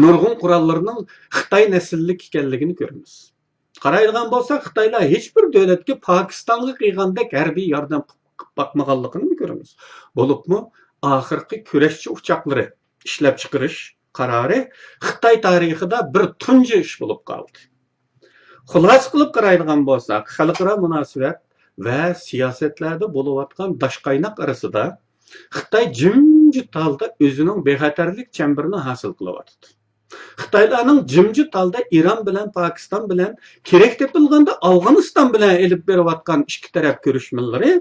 نۇرغۇن قوراللىرىنىڭ خىتاي نەسىللىك ئىكەنلىكىنى كۆرىمىز. قارايدىغان بولساق، خىتايلار ھېچبىر دۆلەتكە پاكىستانغا قىلغاندەك ھەربىي ياردەم قىلىپ باقمىغانلىقىنىمۇ كۆرىمىز. بولۇپمۇ ئاخىرقى كۈرەشچى ئۇچاقلىرى ئىشلەپچىقىرىش قارارى خىتاي تارىخىدا بىر تۇنجى ئىش بولۇپ قالدى. خۇلاسە قىلىپ قارايدىغان بولساق، خەلقئارا مۇناسىۋەت ۋە سىياسەتلەردە بولۇۋاتقان داش قايناق ئارىسىدا خىتاي جىم جىمجىت ھالدا ئۆزىنىڭ بىخەتەرلىك چەمبىرىنى ھاسىل قىلىۋاتىدۇ. خىتايلارنىڭ جىمجىت ھالدا ئىران بىلەن، پاكىستان بىلەن، كېرەك تېپىلغاندا ئافغانىستان بىلەن ئېلىپ بېرىۋاتقان ئىككى تەرەپ كۆرۈشمىلىرى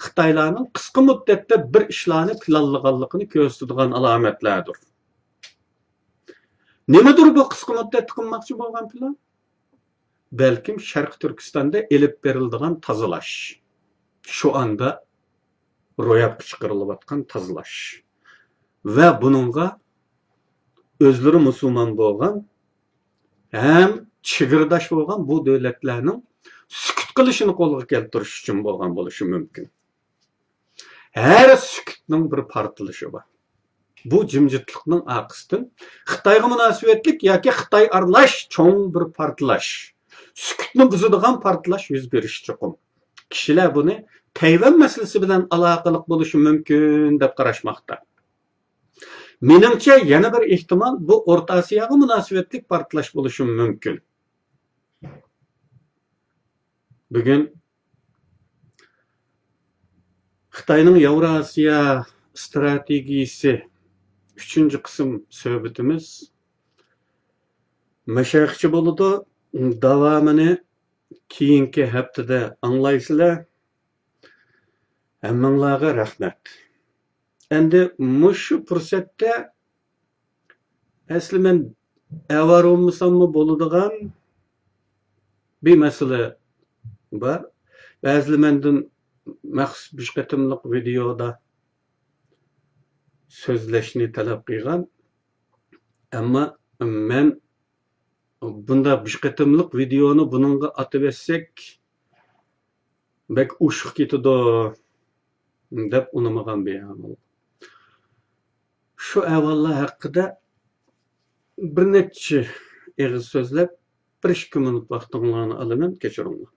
خىتايلارنىڭ قىسقا مۇددەتتە بىر ئىشلارنى پىلانلىغانلىقىنى كۆرسىتىدىغان ئالامەتلەردۇر. نېمىدۇر بۇ قىسقا مۇددەتتە قىلماقچى بولغان پىلان؟ بەلكىم شەرقىي تۈركىستاندا ئېلىپ بېرىلىدىغان تازىلاش، شۇ ئاندا روياپقا چىقىرىلىۋاتقان تازىلاش ۋە بۇنىڭغا ئۆزلىرى مۇسۇلمان بولغان ھەم چېگرىداش بولغان بۇ دۆلەتلەرنىڭ سۈكۈت قىلىشىنى قولغا كەلتۈرۈش ئۈچۈن بولغان بولۇشى مۇمكىن. ھەر سۈكۈتنىڭ بىر پارتلىشى بار. بۇ جىمجىتلىقنىڭ ئارقىسىدىن خىتايغا مۇناسىۋەتلىك ياكى خىتاي ئارىلاش چوڭ بىر پارتلاش، سۈكۈتنى بۇزىدىغان پارتلاش يۈز بېرىشى چوقۇم. كىشىلەر بۇنى تەيۋەن مەسىلىسى بىلەن ئالاقىلىق بولۇشى مۇمكىن دەپ قاراشماقتا. مېنىڭچە، يەنە بىر ئېھتىمال، بۇ ئورتا ئاسىياغا مۇناسىۋەتلىك پارتلاش بولۇشى مۇمكىن. بۈگۈن خىتاينىڭ ياۋراسىيا ئىستراتېگىيىسى ئۈچىنچى قىسىم سۆھبىتىمىز مەشەقىچە بولىدۇ. داۋامىنى كېيىنكى ھەپتىدە ئاڭلايسىلەر. ھەممىڭلارغا رەھمەت. ئەمدى مۇشۇ پۇرسەتتە ئەسلى مەن ئەۋارە بولمىساممۇ بولىدىغان بىر مەسىلە بار. بەزىلەر مەندىن مەخسۇس بىر قېتىملىق ۋىدېيودا سۆزلەشنى تەلەپ قىلغان. ئەمما مەن بۇنداق بىر قېتىملىق ۋىدېيونى بۇنىڭغا ئاتىۋەتسەك بەك ئوشۇق كېتىدۇ دەپ ئۇنىمىغان بىر ئەھۋال. شۇ ئەھۋاللار ھەققىدە بىر نەچچە ئېغىز سۆزلەپ، بىر ئىككى مىنۇت ۋاقتىڭلارنى ئالىمەن، كەچۈرۈڭلار.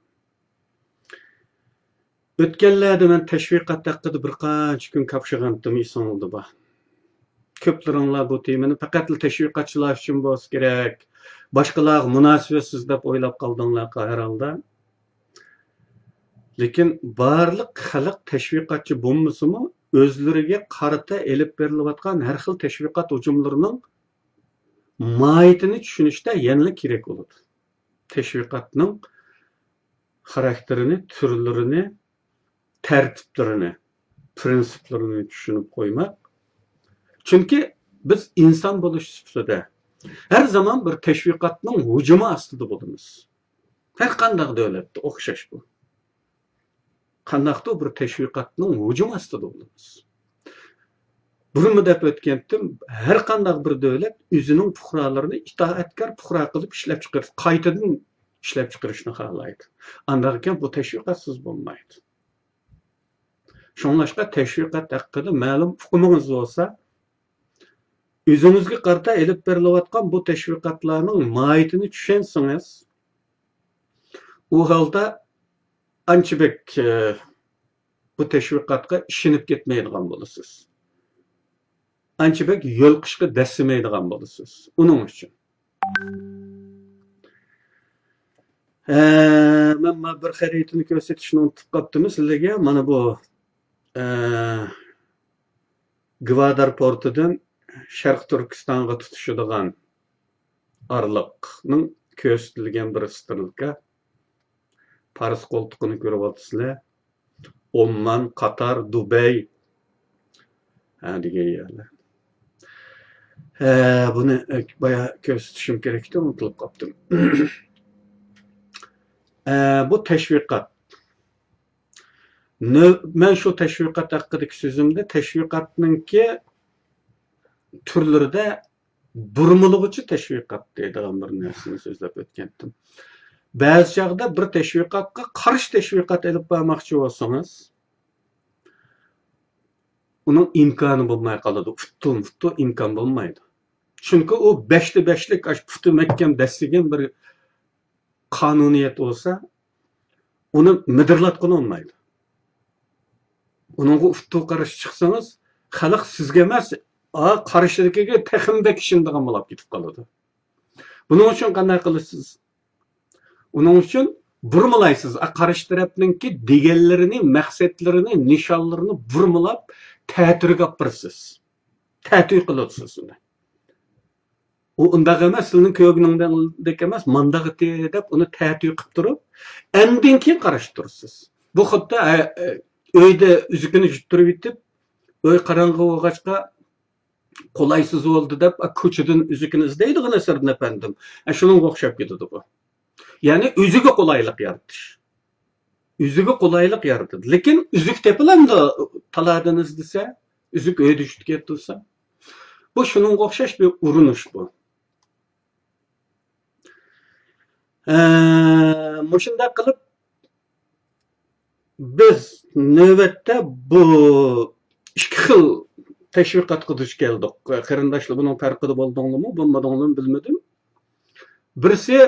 ئۆتكەنلەردە مەن تەشۋىقات ھەققىدە بىر قانچە كۈن كاپشىغانتىم، ئېسىڭلاردا بار. كۆپلىرىڭلار بۇ تېمىنى پەقەتلا تەشۋىقاتچىلار ئۈچۈن بولسا كېرەك، باشقىلارغا مۇناسىۋەتسىز دەپ ئويلاپ قالدىڭلار ھەر ھالدا. لېكىن بارلىق خەلق تەشۋىقاتچى بولمىسىمۇ، ئۆزلىرىگە قارىتا ئېلىپ بېرىلىۋاتقان ھەر خىل تەشۋىقات ھۇجۇملىرىنىڭ ماھىيىتىنى چۈشىنىشتە يەنىلا كېرەك بولىدۇ. تەشۋىقاتنىڭ خاراكتېرىنى، تۈرلىرىنى، تەرتىپلىرىنى، پىرىنسىپلىرىنى چۈشىنىپ قويماق. چۈنكى بىز ئىنسان بولۇش سۈپىتىدە ھەر زامان بىر تەشۋىقاتنىڭ ھۇجۇمى ئاستىدا بولىمىز. ھەر قانداق دۆلەتتە ئوخشاش بۇ. قانداقتۇر بىر تەشۋىقاتنىڭ ھۇجۇمى ئاستىدا بولىمىز. بۇرۇنمۇ دەپ ئۆتكەنتىم، ھەر قانداق بىر دۆلەت ئۆزىنىڭ پۇقرالىرىنى ئىتائەتكار پۇقرا قىلىپ ئىشلەپچىقىرىش، قايتىدىن ئىشلەپچىقىرىشنى خالايدۇ. ئانداق ئىكەن، بۇ تەشۋىقاتسىز بولمايدۇ. شۇڭلاشقا تەشۋىقات ھەققىدە مەلۇم ئۇقۇمىڭىز بولسا، ئۆزىڭىزگە قارىتا ئېلىپ بېرىلىۋاتقان بۇ تەشۋىقاتلارنىڭ ماھىيىتىنى چۈشەنسىڭىز، ئۇ ھالدا ئانچە بەك، ئە، بۇ تەشۋىقاتقا ئىشىنىپ كەتمەيدىغان بولىسىز. ئانچە بەك يولۇقۇشقا دەسسىمەيدىغان بولىسىز. ئۇنىڭ ئۈچۈن. ئە، مەن مانا بىر خەرىتىنى كۆرسىتىشنى ئۇنتۇپ قاپتىمەن سىلەرگە. مانا بۇ، ئە، گۋادار پورتىدىن شەرقىي تۈركىستانغا تۇتىشىدىغان ئارىلىقنىڭ كۆرسىتىلگەن بىر سترېلكا. پارس قولتۇقىنى كۆرۈۋاتىسىلەر. ئوممان، قاتار، دۇبەي، ھە، دېگەن يەرلەر. ھە، بۇنى بايا كۆرسىتىشىم كېرەكتى، ئۇنتۇلۇپ قاپتىم. ھە، بۇ تەشۋىقات. نۆ-، مەن شۇ تەشۋىقات ھەققىدىكى سۆزۈمدە تەشۋىقاتنىڭكى تۈرلىرىدە بۇرمىلىغۇچى تەشۋىقات دەيدىغان بىر نەرسىنى سۆزلەپ ئۆتكەنتىم. بەزى چاغدا بىر تەشۋىقاتقا قارشى تەشۋىقات ئېلىپ بارماقچى بولسىڭىز، ئۇنىڭ ئىمكانى بولماي قالىدۇ. ئۇتتۇ، ئۇتتۇ، ئىمكان بولمايدۇ. چۈنكى ئۇ بەشتە بەشلىك، ئاشۇ پۇتى مەھكەم دەسسىگەن بىر قانۇنىيەت بولسا، ئۇنى مىدىرلاتقىلى بولمايدۇ. ئۇنىڭغا ئۇتتۇ قارشى چىقسىڭىز، خەلق سىزگە ئەمەس، ئا، قارشىدىكىگە تېخىمۇ بەك ئىشىنىدىغان بولۇپ كېتىپ قالىدۇ. بۇنىڭ ئۈچۈن قانداق قىلىسىز؟ ئۇنىڭ ئۈچۈن بۇرمىلايسىز. ئا، قارشى تەرەپنىڭكى دېگەنلىرىنى، مەقسەتلىرىنى، نىشانلىرىنى بۇرمىلاپ، تەتۈرگە ئاپىرىسىز. تەتۈي قىلىۋاتىسىز ئۇنى. ئۇ ئۇنداق ئەمەس، سىلىنىڭ كۆرگىنىڭدەك ئەمەس، مانداق ئىدى دەپ ئۇنى تەتۈي قىلىپ تۇرۇپ، ئاندىن كېيىن قاراشتۇرىسىز. بۇ خۇددى، ئە، ئە، ئۆيدە ئۈزۈكىنى يۈتتۈرۈپ يېتىپ، ئۆي قاراڭغۇ بولغاچقا، قولايسىز بولدى دەپ، ئە، كوچىدىن ئۈزۈكىنى ئىزدەيدىغان نەسىردىن ئەپەندىم. ئە، شۇنىڭغا ئوخشاپ كېتىدۇ بۇ. يەنى ئۆزىگە قولايلىق يارىتىش. ئۆزىگە قولايلىق يارىتىدۇ. لېكىن ئۈزۈك تېپىلامدۇ تالادىن ئىزدىسە، ئۈزۈك ئۆيدە چۈشۈپ كەتتى بولسا؟ بۇ شۇنىڭغا ئوخشاش بىر ئۇرۇنۇش بۇ. ئە، مۇشۇنداق قىلىپ، بىز نۆۋەتتە بۇ ئىككى خىل تەشۋىقاتقا دۇچ كەلدۇق. قېرىنداشلار بۇنىڭ پەرقىدە بولدۇڭلارمۇ، بولمىدىڭلارمۇ بىلمىدىم. بىرسى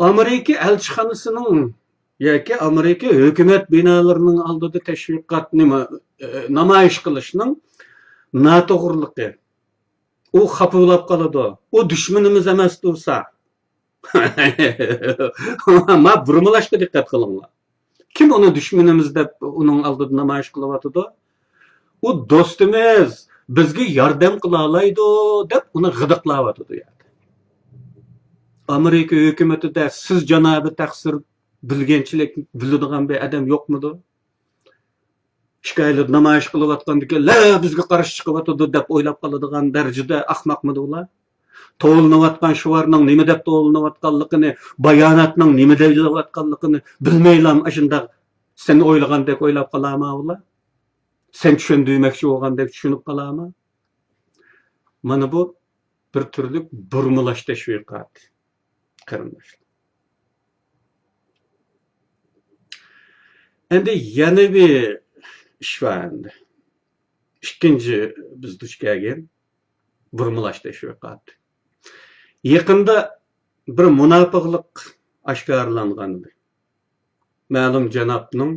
ئامېرىكا ئەلچىخانىسىنىڭ ياكى ئامېرىكا ھۆكۈمەت بىنالىرىنىڭ ئالدىدا تەشۋىقات نېمە، ئە، نامايىش قىلىشنىڭ ناتوغرىلىقى. ئۇ خاپا بولاپ قالىدۇ. ئۇ دۈشمىنىمىز ئەمەس تۇرسا. ما بۇرمىلاشقا دىققەت قىلىڭلار. كىم ئۇنى دۈشمىنىمىز دەپ ئۇنىڭ ئالدىدا نامايىش قىلىۋاتىدۇ؟ ئۇ دوستىمىز، بىزگە ياردەم قىلالايدۇ دەپ ئۇنى غىدىقلاۋاتىدۇ يەردە. ئامېرىكا ھۆكۈمىتىدە سىز جانابى تەقسىر، بىلگەنچىلىك بىلىدىغان بىر ئادەم يوقمىدۇ؟ ئىككىيلەن نامايىش قىلىۋاتقاندىكىن، لە، بىزگە قارشى چىقىۋاتىدۇ دەپ ئويلاپ قالىدىغان دەرىجىدە ئاخماقمىدى ئۇلار؟ توۋلىنىۋاتقان شوئارنىڭ نېمە دەپ توۋلىنىۋاتقانلىقىنى، باياناتنىڭ نېمە دەيلەۋاتقانلىقىنى بىلمەيلا ئاشۇنداق سەن ئويلىغاندەك ئويلاپ قالارما ئۇلار؟ سەن چۈشەندۈرمەكچى بولغاندەك چۈشىنىپ قالارما؟ مانا بۇ بىر تۈرلۈك بۇرمىلاش تەشۋىقاتى، قېرىنداشلار. ئەمدى يەنە بىر ئىش بار ئەمدى. ئىككىنچى بىز دۇچ كەلگەن بۇرمىلاش تەشۋىقاتى. يېقىندا بىر مۇناپىقلىق ئاشكارىلانغانىدى. مەلۇم جانابنىڭ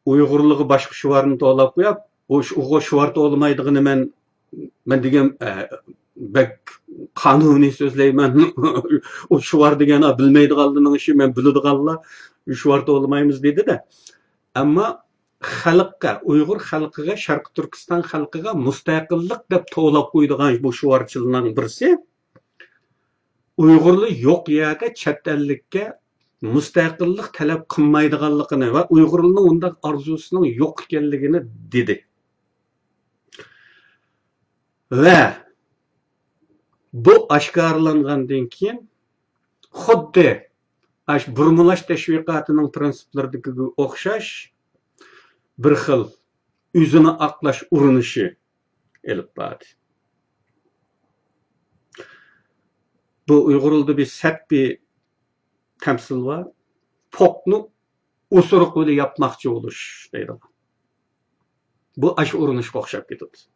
ئۇيغۇرلىرىغا باشقا شوئارنى توۋلاپ قويۇپ، ئۇ شوئار توۋلىمايدىغىنى مەن، مەن دېگەن، ئە، بەك قانۇنىي سۆزلەيمەن. ئۇ شوئار دېگەن، ئا، بىلمەيدىغانلارنىڭ ئىشى، مەن بىلىدىغانلار شوئار توۋلىمايمىز دېدى-دە. ئەمما خەلققە، ئۇيغۇر خەلقىگە، شەرقىي تۈركىستان خەلقىگە مۇستەقىللىق دەپ توۋلاپ قويىدىغان بۇ شوئارچىلارنىڭ بىرسى، ئۇيغۇرلار يوق يەردە چەت ئەللىككە مۇستەقىللىق تەلەپ قىلمايدىغانلىقىنى ۋە ئۇيغۇرلارنىڭ ئۇنداق ئارزۇسىنىڭ يوق ئىكەنلىكىنى دېدى. ۋە بۇ ئاشكارىلانغاندىن كېيىن، خۇددى ئاشۇ بۇرمىلاش تەشۋىقاتىنىڭ پىرىنسىپلىرىدىكىگە ئوخشاش بىر خىل ئۆزىنى ئاقلاش ئۇرۇنۇشى ئېلىپ باردى. بۇ ئۇيغۇرلاردا بىر سەت بىر تەمسىل بار. پوقنى ئوسۇرۇق بىلەن ياپماقچى بولۇش دەيدىغان. بۇ ئاشۇ ئۇرۇنۇشقا ئوخشاپ كېتىدۇ.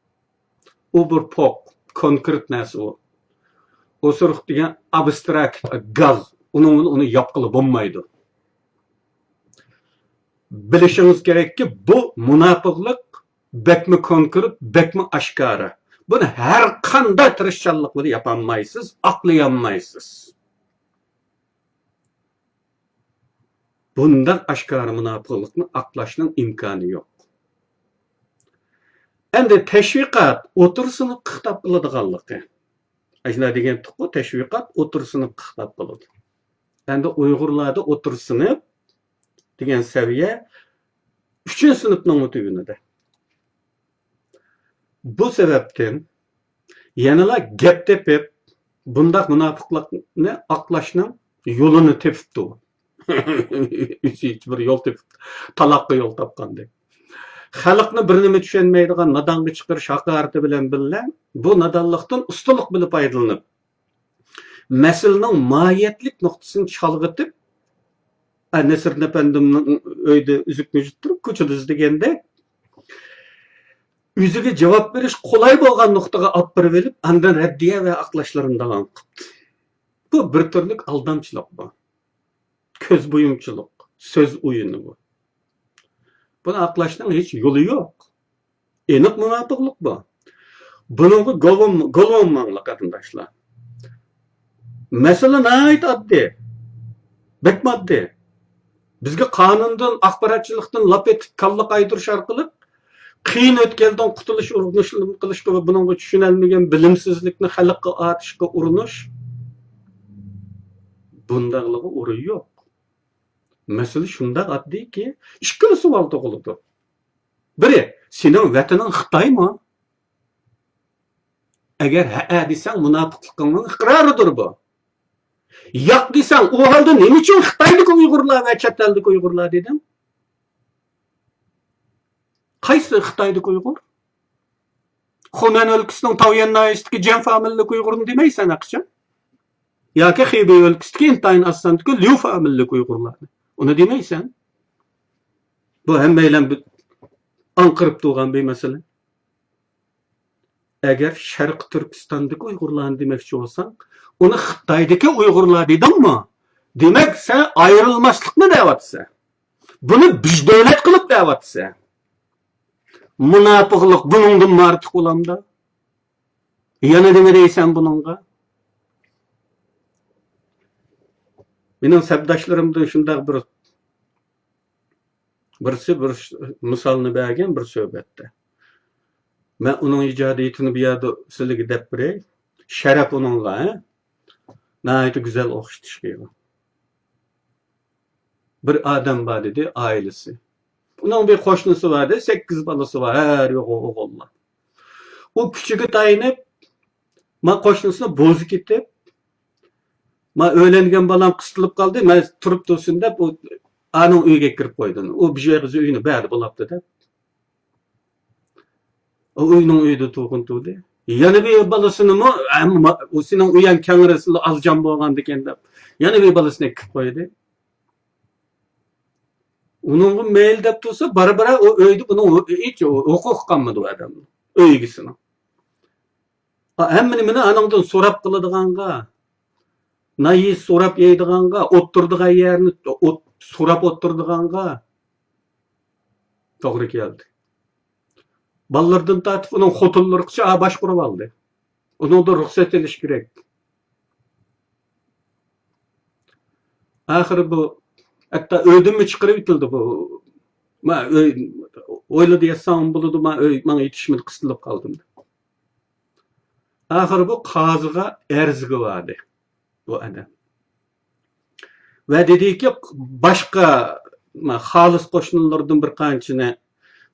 ئۇ بىر پوق، كونكرېت نەرسە ئۇ. ئوسۇرۇق دېگەن ئابستراكت، گاز. ئۇنىڭ بىلەن ئۇنى ياپقىلى بولمايدۇ. بىلىشىڭىز كېرەككى، بۇ مۇناپىقلىق بەكمۇ كونكرېت، بەكمۇ ئاشكارا. بۇنى ھەر قانداق تىرىشچانلىق بىلەن ياپالمايسىز، ئاقلىيالمايسىز. بۇنداق ئاشكارا مۇناپىقلىقنى ئاقلاشنىڭ ئىمكانى يوق. ئەمدى تەشۋىقات ئوتتۇرا سىنىپقا خىتاب قىلىدىغانلىقى. ئاشۇنداق دېگەنتۇققۇ، تەشۋىقات ئوتتۇرا سىنىپقا خىتاب قىلىدۇ. ئەمدى ئۇيغۇرلاردا ئوتتۇرا سىنىپ دېگەن سەۋىيە ئۈچىنچى سىنىپنىڭمۇ تۆۋىنىدە. بۇ سەۋەبتىن يەنىلا گەپ تېپىپ، بۇنداق مۇناپىقلىقنى ئاقلاشنىڭ يولىنى تېپىپتۇ. ھېچ بىر يول تېپىپتۇ. تالاققا يول تاپقاندەك. خەلقنى بىر نېمە چۈشەنمەيدىغان نادانغا چىقىرىش ھاقارىتى بىلەن بىللە، بۇ نادانلىقتىن ئۇستىلىق بىلەن پايدىلىنىپ، مەسىلىنىڭ ماھىيەتلىك نۇقتىسىنى چالغىتىپ، ئە، نەسىردىن ئەپەندىمنىڭ ئۆيدە ئۈزۈكنى يۈتتۈرۈپ، كوچىدا ئىزدىگەندەك، ئۆزىگە جاۋاب بېرىش قولاي بولغان نۇقتىغا ئاپىرىۋېلىپ، ئاندىن رەددىيە ۋە ئاقلاشلىرىنى داۋام قىپتۇ. بۇ بىر تۈرلۈك ئالدامچىلىق بۇ. كۆز بويۇمچىلىق، سۆز ئويۇنى بۇ. بۇنى ئاقلاشنىڭ ھېچ يولى يوق. ئېنىق مۇناپىقلىق بۇ. بۇنىڭغا گول بولم-، گول بولماڭلار، قېرىنداشلار. مەسىلە ناھايىتى ئاددىي. بەكمۇ ئاددىي. بىزگە قانۇندىن، ئاخباراتچىلىقتىن لاپ ئېتىپ كاللا قايتۇرۇش ئارقىلىق قىيىن ئۆتكەلدىن قۇتۇلۇش ئۇرۇنۇشلىرىنى قىلىشقا ۋە بۇنىڭغا چۈشىنەلمىگەن بىلىمسىزلىكنى خەلققە ئارتىشقا ئۇرۇنۇش، بۇنداقلىقى ئورۇن يوق. مەسىلە شۇنداق ئاددىيكى، ئىككىلا سوئال تۇغۇلىدۇ. بىرى، سېنىڭ ۋەتىنىڭ خىتايمۇ؟ ئەگەر ھەئە دېسەڭ، مۇناپىقلىقىڭنىڭ ئىقرارىدۇر بۇ. ياق دېسەڭ، ئۇ ھالدا نېمە ئۈچۈن خىتايدىكى ئۇيغۇرلار ۋە چەت ئەلدىكى ئۇيغۇرلار دېدىڭ؟ قايسى خىتايدىكى ئۇيغۇر؟ خۇنەن ئۆلكىسىنىڭ تاۋيۈەن ناھىيەسىدىكى جيەن فامىلىلىك ئۇيغۇرنى دېمەيسەن ھەقىچان. ياكى خېبېي ئۆلكىسىدىكى ئىنتايىن ئاز ساندىكى ليۇ فامىلىلىك ئۇيغۇرلارنى. ئۇنى دېمەيسەن. بۇ ھەممەيلەن بىر ئاڭقىرىپ تۇرغان بىر مەسىلە. ئەگەر شەرقىي تۈركىستاندىكى ئۇيغۇرلارنى دېمەكچى بولساڭ، ئۇنى خىتايدىكى ئۇيغۇرلار دېدىڭمۇ؟ دېمەك، سەن ئايرىلماسلىقنى دەۋاتىسەن. بۇنى بىر دۆلەت قىلىپ دەۋاتىسەن. مۇناپىقلىق بۇنىڭدىنمۇ ئارتۇق بولامدا؟ يەنە نېمە دەيسەن بۇنىڭغا؟ مېنىڭ سەپداشلىرىمدىن شۇنداق بىر، بىرسى بىر مىسالنى بەرگەن بىر سۆھبەتتە. مەن ئۇنىڭ ئىجادىيىتىنى بۇ يەردە سىلىگە دەپ بېرەي. شەرەپ ئۇنىڭغا، ھە؟ ناھايىتى گۈزەل ئوخشىتىش قىلغان. بىر ئادەم بار دېدى، ئائىلىسى. ئۇنىڭ بىر قوشنىسى بار دېدى، سەككىز بالىسى بار، ھەر يوغى ئوغۇللار. ئۇ كۈچىگە تايىنىپ، ما قوشنىسىنى بوزۇپ كېتىپ، ما ئۆيلەنگەن بالام قىستىلىپ قالدى، مەن تۇرۇپ تۇرسۇن دەپ، ئۇ ئانىڭ ئۆيىگە كىرىپ قويدى. ئۇ بىر ئېغىز ئۆينى بەردى بولاپتۇ دەپ. ئۇ ئۆينىڭ ئۆيىدە تۇرغىن تۇردى. يەنە بىر بالىسىنىمۇ، ئەمما ئۇ سېنىڭ ئۆيەڭ كەڭرى، سىلى ئازجان بولغاندىكىن دەپ، يەنە بىر بالىسىنى ئەكىپ قويدى. ئۇنىڭغا مەيلى دەپ تۇرسا، بارا-بارا ئۇ ئۆيدە بۇنىڭ ھو-، ھېچ ھوقۇقى قالمىدى ئۇ ئادەمنىڭ، ئۆي ئىگىسىنىڭ. ھەممە نېمىنى ئانىڭدىن سوراپ قىلىدىغانغا، نان يېسە سوراپ يەيدىغانغا، ئولتۇرىدىغان يەرنى ئوت-، سوراپ ئولتۇرىدىغانغا توغرا كەلدى. بالىلىرىدىن تارتىپ ئۇنىڭ خوتۇنلىرىغىچە باشقۇرۇۋالدى. ئۇنىڭدىن رۇخسەت ئېلىش كېرەك. ئاخىرى بۇ ھەتتا ئۆيدىنمۇ چىقىرىۋېتىلدى بۇ. ما ئۆي، ھويلىدا ياتساڭمۇ بولىدۇ، ما ئۆي ماڭا يېتىشمىدى، قىستىلىپ قالدىم دەپ. ئاخىرى بۇ قازىغا ئەرزگە باردى بۇ ئادەم. ۋە دېدىكى، باشقا، ما، خالىس قوشنىلىرىدىن بىر قانچىنى،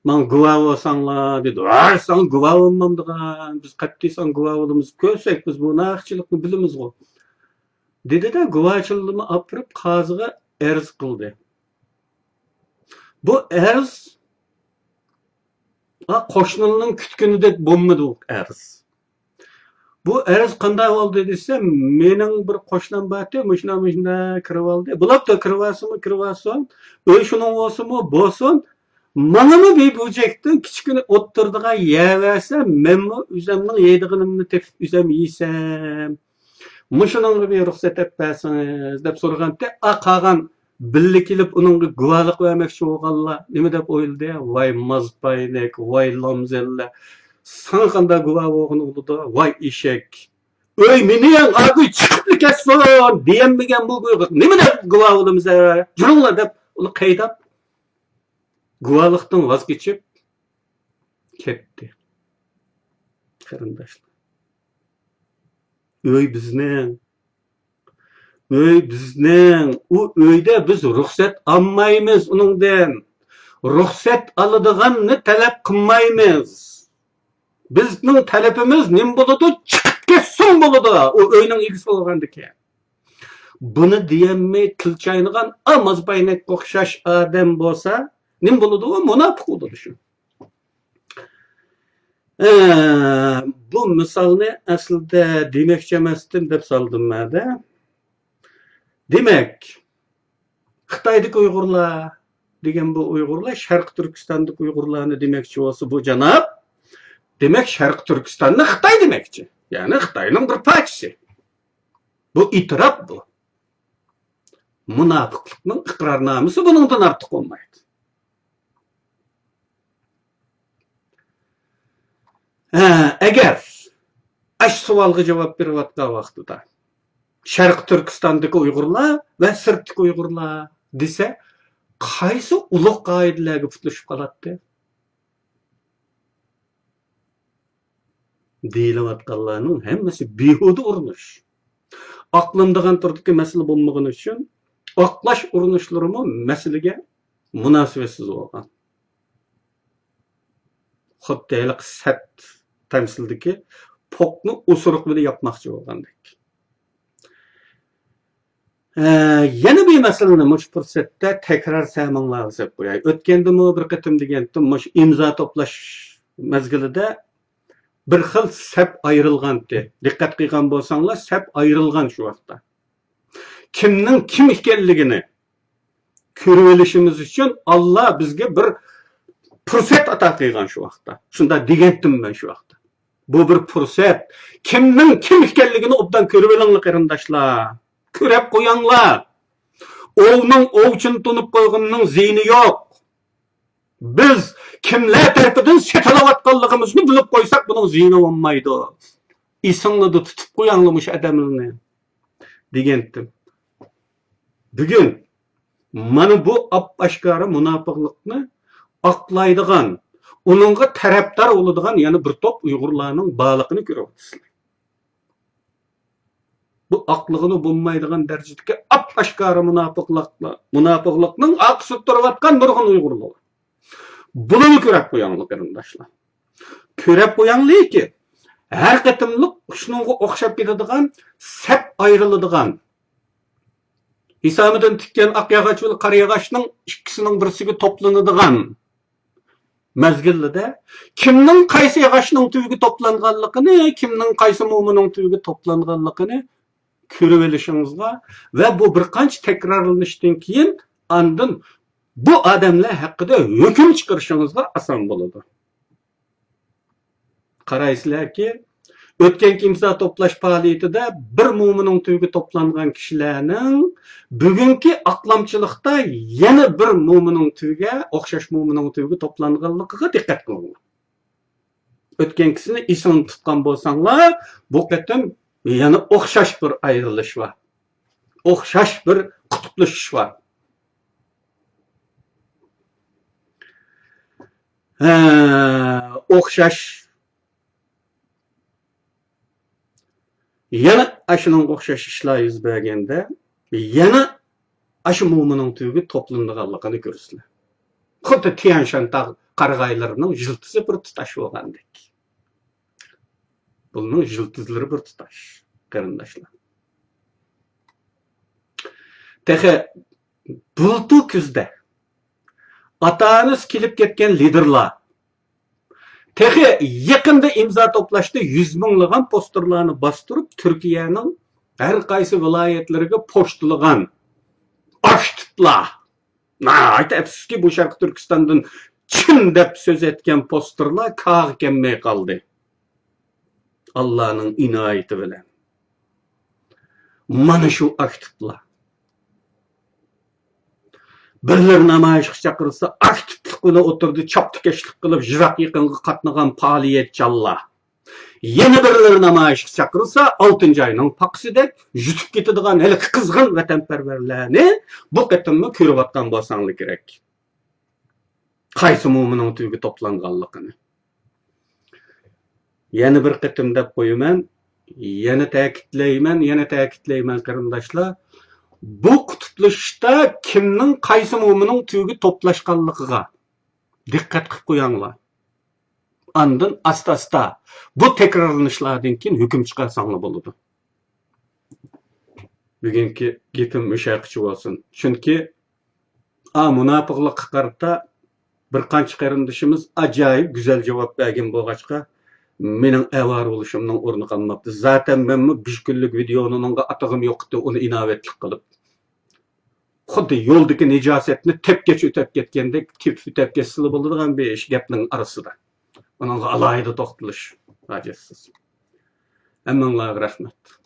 ماڭا گۇۋاھ بولساڭلار دېدى. ۋاي، ساڭا گۇۋاھ بولمامدىغان، بىز قەتئىي ساڭا گۇۋاھ بولىمىز، كۆرسەك بىز بۇ ناھەقچىلىكنى بىلىمىزغۇ، دېدى-دە، گۇۋاھچىلىرىنى ئاپىرىپ قازىغا ئەرز قىلدى. بۇ ئەرز، ئا، قوشنىلىرىنىڭ كۈتكىنىدەك بولمىدى بۇ ئەرز. بۇ ئەرز قانداق بولدى دېسە، مېنىڭ بىر قوشنام بارتى، مۇشۇنداق، مۇشۇنداق كىرىۋالدى. بولاپتۇ، كىرىۋالسىمۇ كىرىۋالسۇن، ئۆي شۇنىڭ بولسىمۇ بولسۇن، ماڭىمۇ بىر بۇرجەكتىن كىچىككىنە ئولتۇرىدىغان يەر بەرسە، مەنمۇ ئۆزەمنىڭ يەيدىغىنىمنى تېپىپ ئۆزەم يېسەم. مۇشۇنىڭغا بىر رۇخسەت ئېلىپ بەرسىڭىز دەپ سورىغانتى. ئا، قالغان بىللە كېلىپ ئۇنىڭغا گۇۋاھلىق بەرمەكچى بولغانلار نېمە دەپ ئويلىدى؟ ۋاي مازپاينەك، ۋاي لامزەللە، ساڭا قانداق گۇۋاھ بولغىنى بولىدۇ؟ ۋاي ئېشەك. ئۆي مېنىڭ، ئاگۇي چىقىپلا كەتسۇن دېيەلمىگەن بۇ گۇ-، نېمە دەپ گۇۋاھ بولىمىز؟ جۈرۈڭلار دەپ ئۇنى قەيداپ، گۇۋاھلىقتىن ۋاز كېچىپ كەتتى. قېرىنداشلار، ئۆي بىزنىڭ. ئۆي بىزنىڭ. ئۇ ئۆيدە بىز رۇخسەت ئالمايمىز ئۇنىڭدىن. رۇخسەت ئالىدىغاننى تەلەپ قىلمايمىز. بىزنىڭ تەلىپىمىز نېمە بولىدۇ؟ چىقىپ كەتسۇن بولىدۇ، ئۇ ئۆينىڭ ئىگىسى بولغاندىكىن. بۇنى دېيەلمەي تىل چاينىغان، ئا، مازپاينەككە ئوخشاش ئادەم بولسا، نېمە بولىدۇ؟ ئۇ مۇناپىق بولىدۇ شۇ. ئە، بۇ مىسالنى ئەسلىدە دېمەكچى ئەمەستىم دەپ سالدىم مەدە. دېمەك، خىتايدىكى ئۇيغۇرلار دېگەن بۇ ئۇيغۇرلار، شەرقىي تۈركىستاندىكى ئۇيغۇرلارنى دېمەكچى بولسا بۇ جاناب، دېمەك، شەرقىي تۈركىستاننى خىتاي دېمەكچى. يەنى خىتاينىڭ بىر پارچىسى. بۇ ئېتىراپ بۇ. مۇناپىقلىقنىڭ ئىقرارنامىسى بۇنىڭدىن ئارتۇق بولمايدۇ. ھە، ئەگەر ئاشۇ سوئالغا جاۋاب بېرىۋاتقان ۋاقتىدا، شەرقىي تۈركىستاندىكى ئۇيغۇرلار ۋە سىرتتىكى ئۇيغۇرلار دېسە، قايسى ئۇلۇغ قائىدىلەرگە پۇتلىشىپ قالاتتى؟ دېيىلىۋاتقانلارنىڭ ھەممىسى بىھۇدە ئۇرۇنۇش. ئاقلىنىدىغان تۈردىكى مەسىلە بولمىغىنى ئۈچۈن، ئاقلاش ئۇرۇنۇشلىرىمۇ مەسىلىگە مۇناسىۋەتسىز بولغان. خۇددى ھېلىقى سەت تەمسىلدىكى پوقنى ئوسۇرۇق بىلەن ياپماقچى بولغاندەك. ئە، يەنە بىر مەسىلىنى مۇشۇ پۇرسەتتە تەكرار سەمىڭلارغا سېلىپ قوياي. ئۆتكەندىمۇ بىر قېتىم دېگەنتىم، مۇشۇ ئىمزا توپلاش مەزگىلىدە بىر خىل سەپ ئايرىلغانتى. دىققەت قىلغان بولساڭلار، سەپ ئايرىلغان شۇ ۋاقىتتا. كىمنىڭ كىم ئىكەنلىكىنى كۆرۈۋېلىشىمىز ئۈچۈن ئاللا بىزگە بىر پۇرسەت ئاتا قىلغان شۇ ۋاقىتتا. شۇنداق دېگەنتىم مەن شۇ ۋاقىتتا. بۇ بىر پۇرسەت. كىمنىڭ كىم ئىكەنلىكىنى ئوبدان كۆرۈۋېلىڭلار، قېرىنداشلار. كۆرەپ قوياڭلار. ئوۋنىڭ ئوۋچىنى تونۇپ قويغىنىنىڭ زىيىنى يوق. بىز كىملەر تەرىپىدىن سېتىلىۋاتقانلىقىمىزنى بىلىپ قويساق، بۇنىڭ زىيىنى بولمايدۇ. ئېسىڭلاردا تۇتۇپ قوياڭلار مۇشۇ ئادەملەرنى، دېگەنتىم. بۈگۈن مانا بۇ ئاپئاشكارا مۇناپىقلىقنى ئاقلايدىغان، ئۇنىڭغا تەرەپدار بولىدىغان يەنە بىر توپ ئۇيغۇرلارنىڭ بارلىقىنى كۆرۈۋاتىسىلەر. بۇ ئاقلىغىلى بولمايدىغان دەرىجىدىكى ئاپئاشكارا مۇناپىقلىقلار، مۇناپىقلىقنىڭ ئارقىسىدا تۇرۇۋاتقان نۇرغۇن ئۇيغۇرلار بار. بۇنىمۇ كۆرۈپ قوياڭلار، قېرىنداشلار. كۆرۈپ قوياڭلاركى، ھەر قېتىملىق شۇنىڭغا ئوخشاپ كېتىدىغان، سەپ ئايرىلىدىغان، ھېسامىدىن تىككەن ئاق ياغاچ بىلەن قارا ياغاچنىڭ ئىككىسىنىڭ بىرسىگە توپلىنىدىغان مەزگىلدە كىمنىڭ قايسى ياغاچنىڭ تۈۋىگە توپلانغانلىقىنى، كىمنىڭ قايسى مومىنىڭ تۈۋىگە توپلانغانلىقىنى كۆرۈۋېلىشىڭىزغا ۋە بۇ بىر قانچە تەكرارلىنىشتىن كېيىن ئاندىن بۇ ئادەملەر ھەققىدە ھۆكۈم چىقىرىشىڭىزغا ئاسان بولىدۇ. قارايسىلەركى، ئۆتكەنكى ئىمزا توپلاش پائالىيىتىدە بىر مومىنىڭ تۈۋىگە توپلانغان كىشىلەرنىڭ بۈگۈنكى ئاقلامچىلىقتا يەنە بىر مومىنىڭ تۈۋىگە، ئوخشاش مومىنىڭ تۈۋىگە توپلانغانلىقىغا دىققەت قىلىڭلار. ئۆتكەنكىسىنى ئېسىڭدە تۇتقان بولساڭلار، بۇ قېتىم يەنە ئوخشاش بىر ئايرىلىش بار. ئوخشاش بىر قۇتۇپلىشىش بار. ھە، ئوخشاش. يەنە ئاشۇنىڭغا ئوخشاش ئىشلار يۈز بەرگەندە، يەنە ئاشۇ مومىنىڭ تۈۋىگە توپلىنىدىغانلىقىنى كۆرىسىلەر. خۇددى تيەنشان تاغ قارىغايلىرىنىڭ يىلتىزى بىر تۇتاش بولغاندەك. بۇنىڭ يىلتىزلىرى بىر تۇتاش، قېرىنداشلار. تېخى بۇلتۇر كۈزدە ئاتا-ئانىسى كېلىپ كەتكەن لىدېرلار، تېخى يېقىندا ئىمزا توپلاشتا يۈز مىڭلىغان پوستېرلارنى باستۇرۇپ، تۈركىيەنىڭ ھەر قايسى ۋىلايەتلىرىگە پوچتىلىغان ئاكتىپلار، ناھايىتى ئەپسۇسكى، بۇ شەرقىي تۈركىستاندىن چىن دەپ سۆز ئەتكەن پوستېرلار كاغا كەلمەي قالدى. ئاللانىڭ ئىنايىتى بىلەن. مانا شۇ ئاكتىپلار. بىرلىرى نامايىشقا چاقىرسا، ئاكتىپلىق بىلەن ئوتتۇرىدا چاپتىكەشلىك قىلىپ، يىراق يېقىنغا قاتنىغان پائالىيەتچانلار. يەنە بىرلىرى نامايىشقا چاقىرسا، ئالتىنچى ئاينىڭ پاقىسىدەك يۈتۈپ كېتىدىغان ھېلىقى قىزغىن ۋەتەنپەرۋەرلەرنى بۇ قېتىممۇ كۆرۈۋاتقان بولساڭلار كېرەك. قايسى مومىنىڭ تۈۋىگە توپلانغانلىقىنى. يەنە بىر قېتىم دەپ قويىمەن، يەنە تەكىتلەيمەن، يەنە تەكىتلەيمەن، قېرىنداشلار. بۇ قۇتۇپلىشىشتا كىمنىڭ قايسى مومىنىڭ تۈۋىگە توپلاشقانلىقىغا دىققەت قىلىپ قويۇڭلار. ئاندىن ئاستا-ئاستا بۇ تەكرارلىنىشلاردىن كېيىن ھۆكۈم چىقارساڭلار بولىدۇ. بۈگۈنكى گېپىم مۇشۇ يەرگىچە بولسۇن. چۈنكى ئا، مۇناپىقلىققا قارىتا بىر قانچە قېرىندىشىمىز ئاجايىپ گۈزەل جاۋاب بەرگەن بولغاچقا، مېنىڭ ئاۋارە بولۇشۇمنىڭ ئورنى قالماپتۇ. زاتەن مەنمۇ بىر كۈنلۈك ۋىدېئونىڭغا ئاتىغىم يوق ئىدى، ئۇنى ئىناۋەتلىك قىلىپ. خۇددى يولدىكى نىجاسەتنى تېپكەچ ئۆتەپ كەتكەندەك، تېپىپ ئۆتەپ كەتسىلا بولىدىغان بىر ئىش گەپنىڭ ئارىسىدا. ئۇنىڭغا ئالاھىدە توختىلىش ھاجەتسىز. ھەممىڭلارغا رەھمەت.